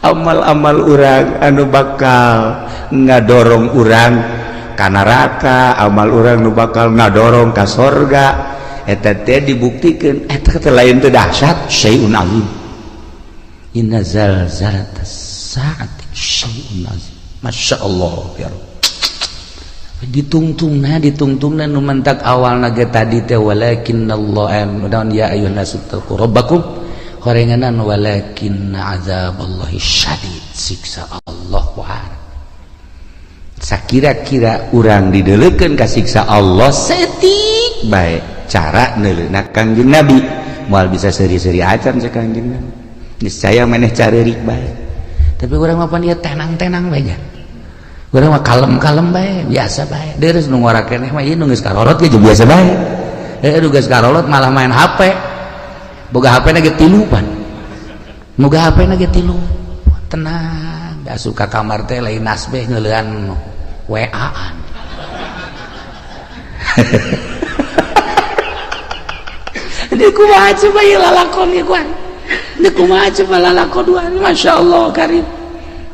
Amal-amal urang anu bakal ngadorong urang ka neraka, amal urang nu bakal ngadorong ka sorga, eta teh dibuktikan. Eta teh lain teh dahsyat, syai'un azim. Inna zalzalatas saati syai'un azim. Masya Allah ya Rabb. Ditungtungna, ditungtungna nu mentak awalna ge tadi teh walakinnallaha dan ya ayyuhan nasu taqu rabbakum, horenganan walakin azaballahi syadid, siksa Allah wahar. Sakira-kira urang dideleukeun ka siksa Allah setik bae cara neuleuna Kangjeng Nabi, moal bisa seuri-seuri acan cek Kangjeng Nabi, niscaya maneh careurik bae. Tapi urang mah pan ieu tenang-tenang bae nya, urang mah kalem-kalem bae, biasa bae. Deres nu ngora keneh mah ieu nu geus karorot ge biasa bae. Nu geus karorot malah main HP, boga HP na ge tilu pan, boga HP na ge tilu, tenang. Da suka kamar teh lain nasbeh ngeulean WA-an. Di kumaha coba ieu lalakon ieu kuan, di kumaha coba lalakon duan. Masya Allah karim.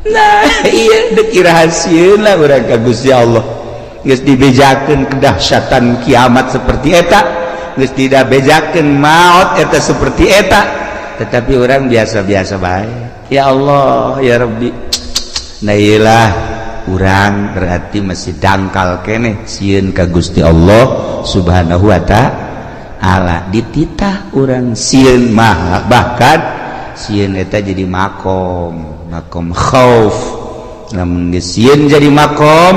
Nah iya, deuk rahasieun lah urang ka Gusti Allah. Geus dibejakeun kedahsyatan kiamat seperti eta, geus tidak bejakeun maot eta seperti eta, tetapi orang biasa-biasa bae. Ya Allah ya Rabbi. Nah iyalah, urang berarti masih dangkal keneh sieun ka Gusti Allah Subhanahu wa ta'ala. Dititah urang sieun mah, bahkan sieun eta jadi makom, makom khauf. Lamun geus sieun jadi makom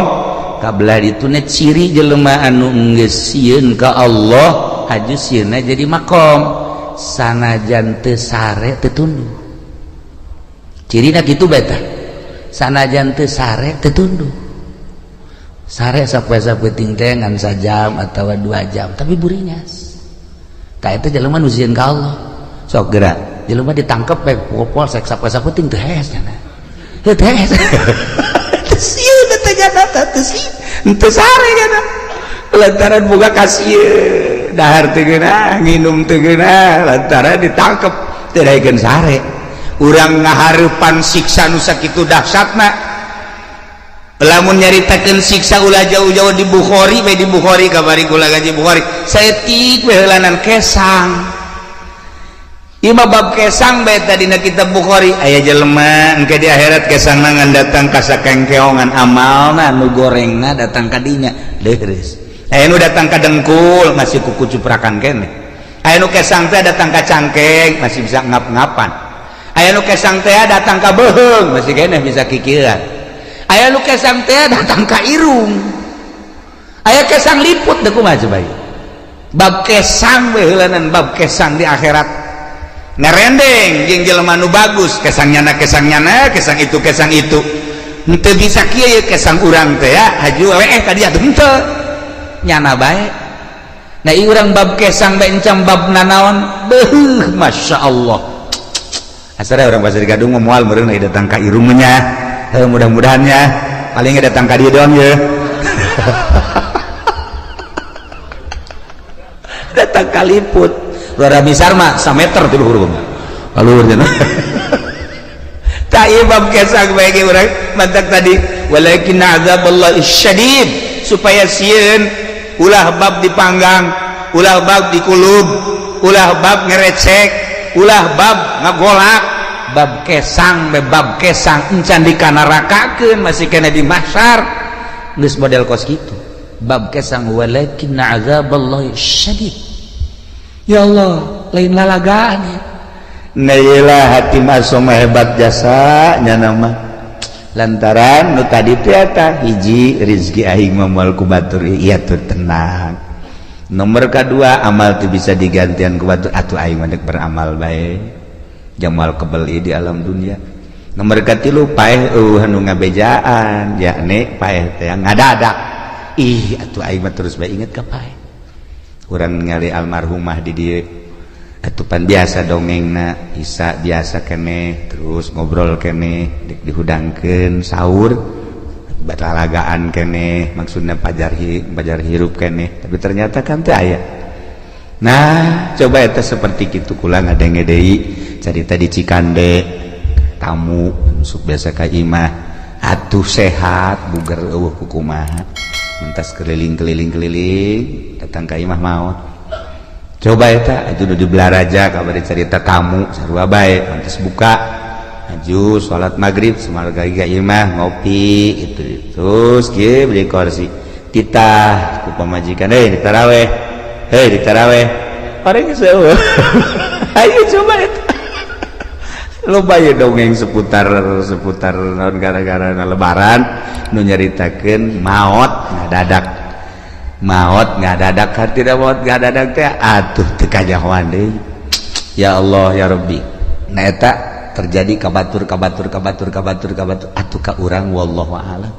kabelah dituna ciri jelema anu geus sieun ka Allah, haju sieunna jadi makom, sanajan teu sare teu tunduh. Cirina kitu beta, sanajan teu sare teu tunduh. Sare sapoe-sapoe teh ngan sajam atawa 2 jam tapi buringas. Tah eta jelema nu sieun ka Allah. Sok geura jelema ditangkep bae polsek sapoe-sapoe teu hees nya, teu hees. Teu sieun teh nya, teu sieun, teu sare nya, lantaran boga kasieun. Dahar teu geunah, nginum teu geunah, lantaran ditangkep teu daekeun sare. Urang ngahareupan siksa nu sakitu dahsyatna. Lamun nyaritakeun siksa ulah jauh-jauh, di Bukhari bae, di Bukhari kabari kula gaji Bukhari saeutik we heulanan kesang. Ima bab kesang bae tadina kitab Bukhari aya jelema engke di akhirat kesangna ngan datang ka sakengkeongan amalna nu gorengna datang ka dinya leureus. Aya nu datang ka dengkul masih kuku cuprakan keneh. Aya nu kesang teh datang ka cangkeng masih bisa ngap-ngapan. Aya nu kesang teh datang ka beuheung masih keneh bisa kikieuan. Aya nu kesang teh datang ka irung. Aya kesang liput deui kumaha coba ieu. Bab kesang we heulanan bab kesang di akhirat. Ngerendeng jeung jelema nu bagus kesang nyana kesang itu kesang itu henteu bisa kieu ye kesang urang teh ya haju we ka dia teh henteu nyana bae. Nah ieu urang bab kesang bae encam bab nanaon beuh masyaallah. Asal urang Pasir Gadung mah moal meureun datang ka irung nya heuh mudah-mudahan nya paling datang ka dieu doang ye. Datang ka liput luar misar mah sameter ti luhur mah kaluhur cenah. Tah ieu bab kesang bae ge urang mantak tadi walakin azaballahi syadid supaya sieun ulah bab dipanggang, ulah bab dikulub, ulah bab ngerecek, ulah bab ngagolak, bab kesang be bab kesang encan dikanarakakeun masih kena di mahsyar geus model kos kitu. Bab kesang walakin azaballahi syadid. Ya Allah, lain lalagaan ya. Nah iyalah hati masuk hebat jasa nyana mah. Lantaran nu tadi teh eta hiji rizki aing mah moal ku batur ieu tuh tenang. Nomor kedua amal teu bisa digantian ku batur atuh aing mah deuk beramal bae. Jamal kebeli di alam dunia. Nomor katilu paeh eueuh nu ngabejaan yakni paeh teh ngadadak. Ih atuh aing mah terus bae inget ka paeh. Urang ningali almarhumah di dieu atupan biasa dongengna isa biasa keneh terus ngobrol keneh dihudangkeun sahur batalagaan keneh maksudna pajar hirup keneh tapi ternyata kan teu aya. Nah coba eta seperti kitu kula ngadenge deui carita di Cikande tamu masuk biasa ka imah atuh sehat buger eueuh kukumaha mentas keliling-keliling-keliling datang ka imah maot. Coba eta aju nu di Belaraja kabari cerita tamu sarua bae mentas buka aju salat magrib samarga ka imah ngopi itu terus kieu beli kursi titah ku pamajikan heuy ditaraweh heuy ditaraweh orang geus eueuh. Ayo coba eta loba ye dongeng seputar naon gara-gara lebaran nu nyaritakeun maot ngadadak maot ngadadak hartina maot ngadadak teh atuh teu kanyahoan deui. Ya Allah ya Rabbi. Nah eta terjadi ka batur ka batur ka batur ka batur ka batur atuh ka urang wallahu a'lam.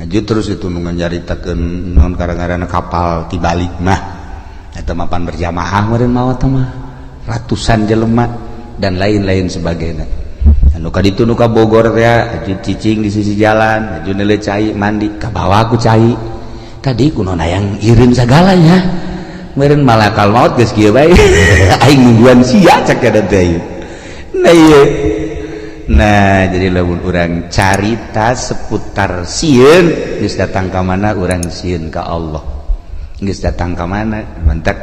Aju terus itu nu nyaritakeun naon gara-gara kapal tibalik mah eta mapan berjamaah meureun maot mah ratusan jelema dan lain-lain sebagainya. Anu ka ditu nu ka Bogor teh aju cicing di sisi jalan, aju neuleuh cai mandi, ka bawa ku cai. Tadi kuno hayang ireun sagalanya. Meureun malakal maut geus kieu bae. Aing nungguan sia cek eta teh. Nah ieu. Nah, jadi lamun urang carita seputar sieun geus datang ka mana urang sieun ka Allah. Geus datang ka mana mantak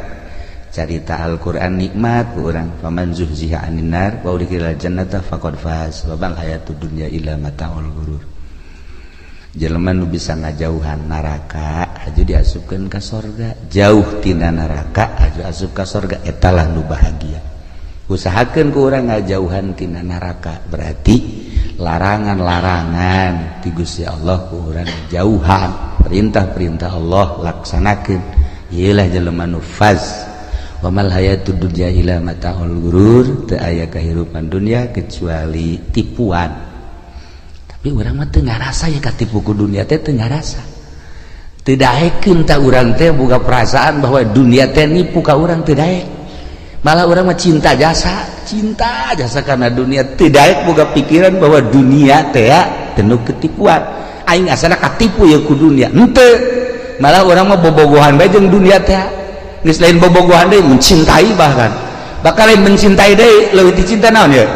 carita Al-Qur'an nikmat ku urang faman zuhziha 'anil nar wa udkhilal jannata faqad faz wa mal hayatud dunya illa mataul ghurur. Jelema nu bisa ngajauhan neraka aju diasupkeun ka sorga, jauh tina neraka aju asup ka sorga eta lah nu bahagia. Usahakeun ku urang ngajauhan tina neraka berarti larangan-larangan ti Gusti Allah ku urang jauhan, perintah-perintah Allah laksanakeun. Ieu lah jelema nu faz. Wa mal hayatud dunya illa mataul ghurur, teu aya kahirupan dunia kecuali tipuan. Tapi urang mah teu ngarasa ya katipu ku dunia teh teu ngarasa. Teu daekeun ta urang teh boga perasaan bahwa dunia teh nipu ka urang teu daek. Malah urang mah cinta jasa karena dunia teu daek boga pikiran bahwa dunia teh penuh ketipuan. Aing asana katipu ya ku dunia. Henteu. Malah urang mah bobogohan bae jeung dunia teh. Geus lain bobogohan deui mencintai bahkan. Bakal lain mencintai deui leuwih dicinta naon ya?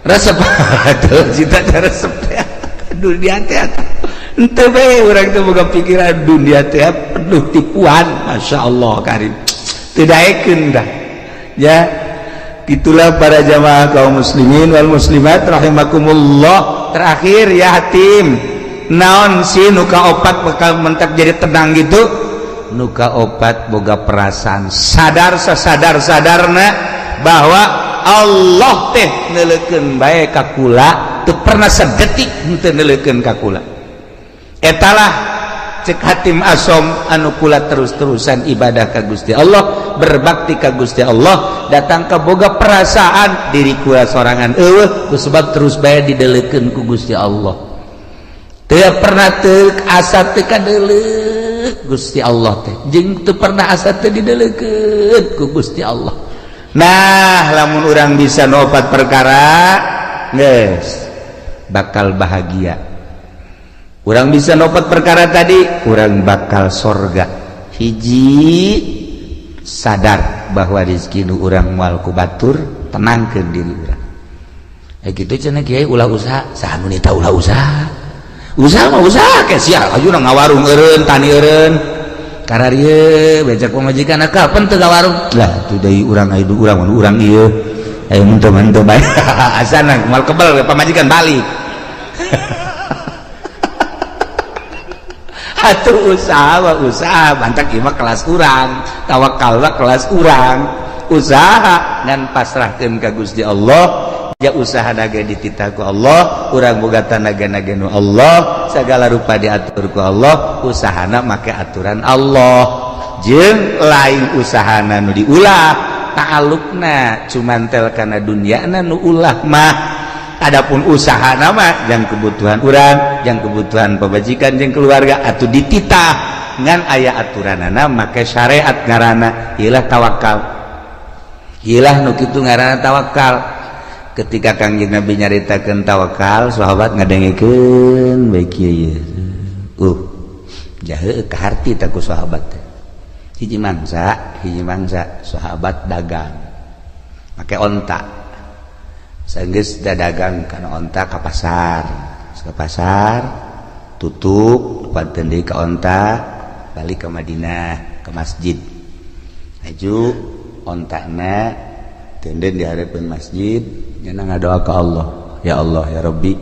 Resep. Tuh cinta teh resep teh. Dunia teh henteu bae urang teh boga pikiran dunia teh penuh tipuan. Masyaallah karim. Teu daekeun dah. Ya. Itulah para jamaah kaum muslimin wal muslimat rahimakumullah. Terakhir ya Hatim, naon sih nu kaopat bakal mentak jadi tenang gitu? Nu kaopat boga perasaan sadar sasadar sadarna bahwa Allah teh neuleukeun bae ka kula, teu pernah sedetik henteu neuleukeun ka kula. Etalah cek Hatim Asom anu kula terus-terusan ibadah ka Gusti Allah, berbakti ka Gusti Allah, datang ke boga perasaan diri kula sorangan eueuh, sebab terus bae didelekeun ku Gusti Allah. Teu pernah teu asa teu kadeleuk Gusti Allah teh, jeung teu pernah asa teu didelekeun ku Gusti Allah. Nah, lamun urang bisa nopat perkara geus bakal bahagia. Urang bisa nopat perkara tadi, urang bakal sorga. Hiji, sadar bahwa rezeki nu urang moal ku batur, tenangkeun diri urang. Eh kitu cenah kiai, ulah usaha. Saha nu nita ulah usaha? Usaha mah usaha ke sia, aju ngawarung eureun, tani eureun. Kararieu becak pamajikan, kapan teu ngawarung? Lah tuh deui urang aya urang urang ieu. Ayo mun teu bae. Asana moal kebel pamajikan balik. Atuh usaha mah usaha, bantak ieu mah kelas urang, tawakal mah kelas urang. Usaha ngan pasrahkeun ka Gusti Allah, ya usaha naga dititah ku Allah, urang boga tanaga-naga nu Allah, segala rupa diatur ku Allah, usahana make aturan Allah. Jeung lain usahana nu diulah, ta'alluqna cuman tel kana dunyana nu ulah mah. Adapun usaha nama yang kebutuhan urang, yang kebutuhan pemajikan jeung keluarga atau dititah ngan aya aturanana make syariat ngaranna ilah tawakal. Ilah nu kitu ngaranna tawakal. Ketika Kangjeng Nabi nyaritakeun tawakal, sahabat ngadengekeun bae kieu ieu. Jahe kaharti ta ku sahabat teh. Hiji mangsa sahabat dagang make onta. Sanggeus dagang kana onta ka pasar. Ka pasar tutup panten deui ka onta, balik ke Madinah ke masjid. Aju ontana tenden di hadapan masjid, nyana ngadoa ka Allah, ya Allah ya Rabbi,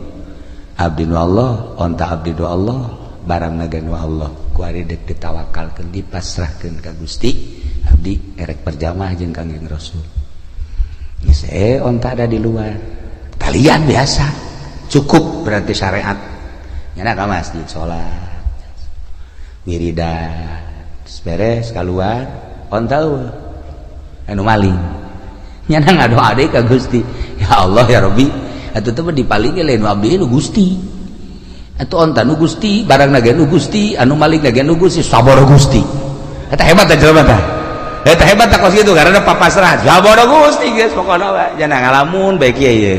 abdi nu Allah, onta abdi nu Allah, barang naga nu Allah, ku ari deuk ditawakalkeun dipasrahkeun ka Gusti, abdi erek berjamaah jeung Kangjeng Rasul. Geus onta ada di luar talian biasa, cukup berarti syariat. Nyana ka masjid salat wiridan, beres keluar onta eueuh anu maling. Nyana ngadoa deui ka Gusti, ya Allah ya Rabbi, atuh teh dipaling lain nu abdi nu Gusti, atuh onta nu Gusti, barang naga nu Gusti, anu maling naga nu Gusti, sabar Gusti. Eta hebat teh jelema teh, eta hebat teh kos kitu karena papasrah sabar Gusti geus pokona we jana ngalamun bae kieu ieu.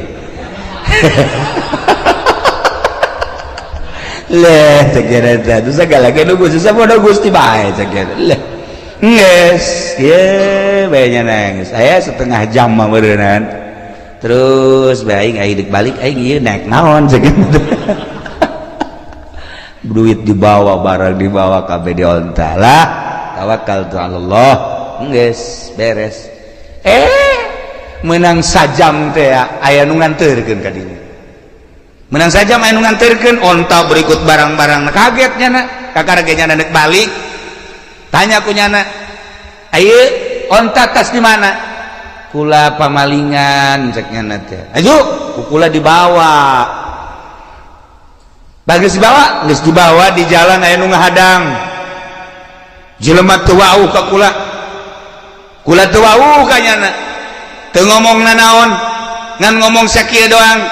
Leh cek eta teh segala ge nu Gusti sabar Gusti bae cek eta. Leh geus ieu bae nya geus aya setengah jam mah meureunnan. Terus bae aing deuk balik aing ieu naik naon cek eta. Duit dibawa, barang dibawa kabeh di onta lah. Tawakal tu Allah, geus beres. Menang sajam teh aya nu nganterkeun ka dinya. Menang sajam aya nu nganterkeun onta berikut barang-barang. Kaget nyana, kakara ge nyana deuk balik. Tanya ku nyana, "Ayeuna onta tas di mana?" Kula pamalingan cek nyana teh. Aju, ku kula dibawa. Bagus dibawa, geus dibawa di jalan aya nu ngahadang. Jelema teu wauh ka kula. Kula teu wauh ka nyana. Teu ngomong nanaon, ngan ngomong sakieu doang.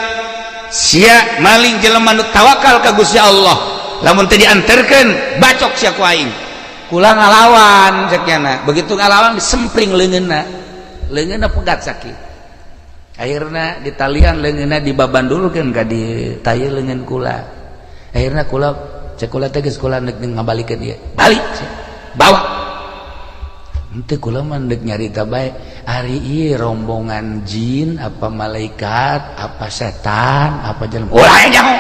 Sia maling jelema nu tawakal ka Gusti Allah. Lamun teu dianterkeun, bacok sia ku aing. Kula ngalawan cek nyana. Begitu ngalawan disempring leungeunna. Leungeunna pegat sakit. Akhirna ditalian leungeunna dibabandulkeun ka di taye leungeun kula. Akhirna kula cek kula teh geus kula deuk ngabalikeun ieu. Balik sia. Bawa. Henteu kula mah deuk nyarita bae. Ari ieu rombongan jin apa malaikat apa setan apa jelema. Ulah nyaho.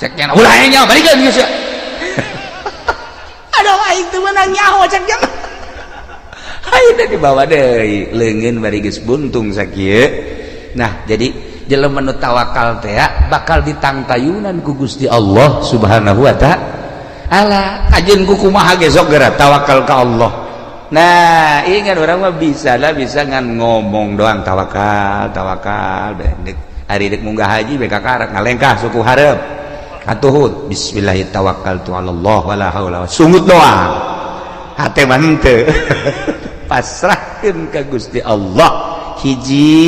Cek nyana ulah nyaho balikeun ieu sia. Aduh aing teu meunang nyaho cek nyana. Ayeuna dibawa deui leungeun bari geus buntung sakieu. Nah, jadi jelema nu tawakal teh bakal ditangtayunan ku Gusti Allah Subhanahu wa ta'ala. Ajeun ku kumaha ge sok geura tawakal ka Allah. Nah, ingat orang mah bisa lah, bisa ngan ngomong doang tawakal, tawakal. Hari dek munggah haji beka karak ngalengkah suku hareup. Atuhut bismillahirrahmanirrahim tawakkaltu ala Allah wala haula, sungut doang. Hate mah henteu. Pasrahkeun ka Gusti Allah. Hiji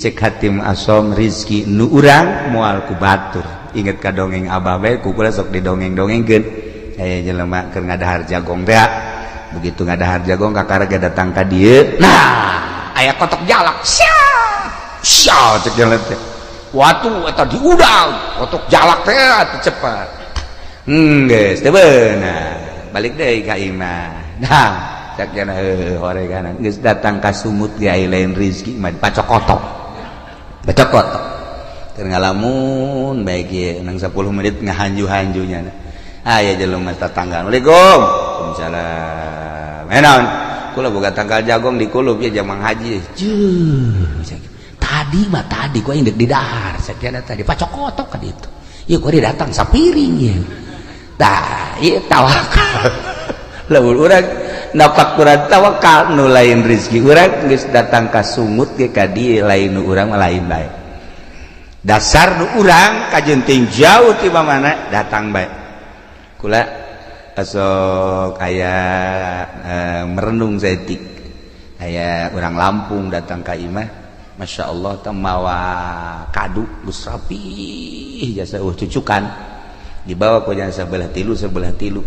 cek hatim asom rizki nu urang moal ku batur. Inget ka dongeng abah bae ku kula sok didongeng-dongengkeun. Aya jelema keur ngadahar jagong teh. Begitu ngadahar jagong kakara ge datang ka dieu. Nah, aya kotok jalak. Sia! Sia cek jalan teh. Watu eta diudang, kotok jalak teh atuh cepat. Geus teu beunang. Balik deui ka imah. Nah, cek jana heuh horeganan geus datang ka sumut ge aya lain rizki mah pacokotok. Pacokotok. Keur ngalamun bae kieu nang 10 menit ngahanju-hanjunya. Aya jelema tetangga. Assalamualaikum. Waalaikumsalam. Naon? Kula boga tangkal jagong di kulub ya jamang haji. Juh. Tadi mah tadi gua indek di dahar, sakiana tadi pacokotok ka ditu. Ieu gua datang sapiring ieu. Tah, ieu tawakal. Lamun urang napak kurang tawakal nu lain rezeki urang geus datang ka sungut ge ka dieu lain nu urang mah lain bae. Dasar nu urang kajeun ting jauh ti mana datang bae. Kula asok aya merenung saeutik. Aya urang Lampung datang ka imah, Masya Allah teh mawa kadu geus rapih jasa cucukan dibawa ku jasa sebelah tilu sebelah tilu.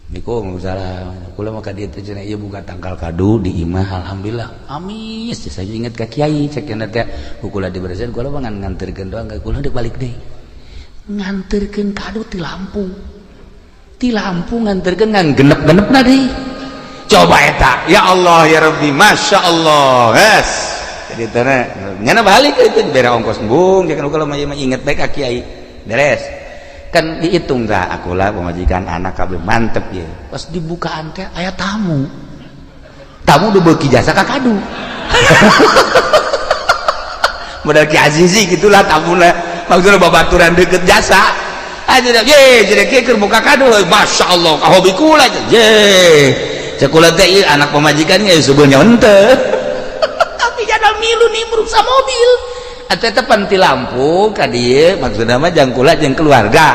Niko salah kula mah ka dieu teh cenah ieu buka tangkal kadu di imah alhamdulillah amis saya inget ka kiai cek cenah teh ku kula diberesin kula mah ngan nganterkeun doang ka kula deuk balik deui nganterkeun kadu ti Lampung nganterkeun ngan genep-genepna deui coba eta ya Allah ya Rabbi Masya Allah yes jadi teh nyana balik itu dibere ongkos embung jangan kula mah inget bae ka kiai beres kan dihitung dah akulah pemajikan anak kabeh mantep ya pas dibukaan teh aya tamu tamu udah beuki jasa ka kadu modal Ki Azizi gitulah tamuna maksudnya babaturan deket jasa aja dah ye jadi kieu keur buka kadu Masya Allah ka hobi kula ye cek kula teh ieu anak pemajikannya sebenarnya henteu tapi jadal milu nimbrung sa mobil atau tepan ti lampu ka dieu maksudna mah jang kula jeung keluarga.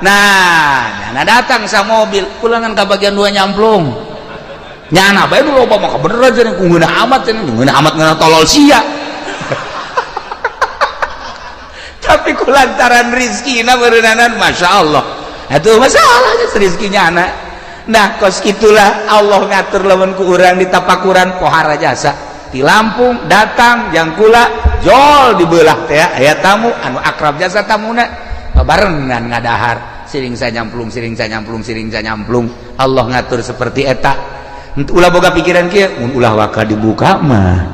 Nah, nyana datang sa mobil pulangan ka bagian dua nyamplung. Nyana bae nu loba mah bener aja ku ngeunah amat cenah ngeunah amat ngeunah tolol sia. Tapi ku lantaran rizkina beureunanan Masya Allah. Atuh masalahnya rizki nyana. Nah, kos itulah Allah ngatur lamun ku urang ditapakuran pohara jasa. Di Lampung datang jang kula jol dibelah teh aya tamu anu akrab jasa tamuna babarengan ngadahar siring sanyamplung siring sanyamplung siring sanyamplung Allah ngatur seperti eta ulah boga pikiran kieu mun ulah waka dibuka mah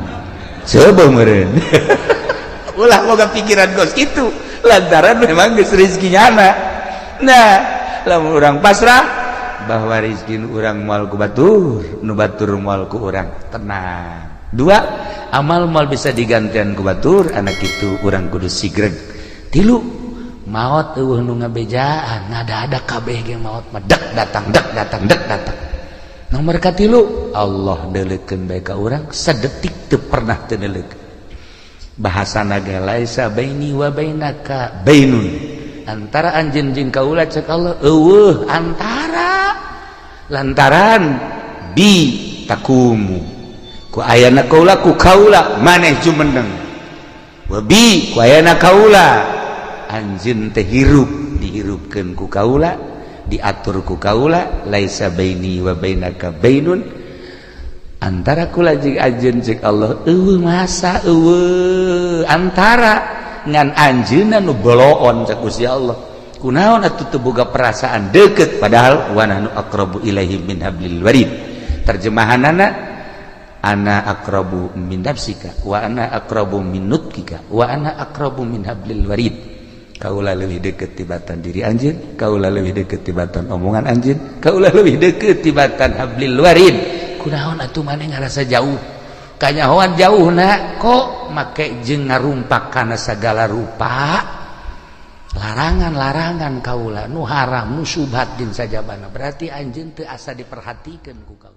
coba meureun ulah boga pikiran kos kitu lantaran memang geus rezeki nyana. Nah lamun urang pasrah bahwa rezeki urang moal ku batur nu batur moal ku urang tenang. Dua, amal mal bisa digantian ku batur anak itu urang kudu sigreg. Tilu, maot eueuh nu ngabejaan ngada-ada kabeh ge maot mah dek datang dek datang dek datang. Nomor katilu, Allah deuleukeun bae ka urang sadetik teu pernah teu deuleukeun. Bahasana ge laisa baini wa bainaka bainun. Antara anjeun jeung kaula cek Allah eueuh antara lantaran bi takumu ku ayana kaula ku kaula maneh jumeneng wa bi ku ayana kaula anjeun teh hirup dihirupkeun ku kaula diatur ku kaula laisa baini wa bainaka bainun antara kula jeung anjeun cek Allah eueuh masa eueuh antara ngan anjeunna nu boloon cek Gusti Allah kunaon atuh teu boga perasaan deukeut padahal wa nahnu aqrabu ilaihi min hablil warid terjemahanana ana aqrabu min nafsika wa ana aqrabu min nutkika wa ana aqrabu min hablil warid kaula leuwih deukeut tibatan diri anjeun kaula leuwih deukeut tibatan omongan anjeun kaula leuwih deukeut tibatan hablil warid. Kunaon atuh maneh ngarasa jauh? Kanyahoan jauh na kok make jeung ngarumpak kana sagala rupa larangan-larangan kaula nu haram, nu subhat jeung sajabana. Berarti anjeun teu asa diperhatikeun ku kaula.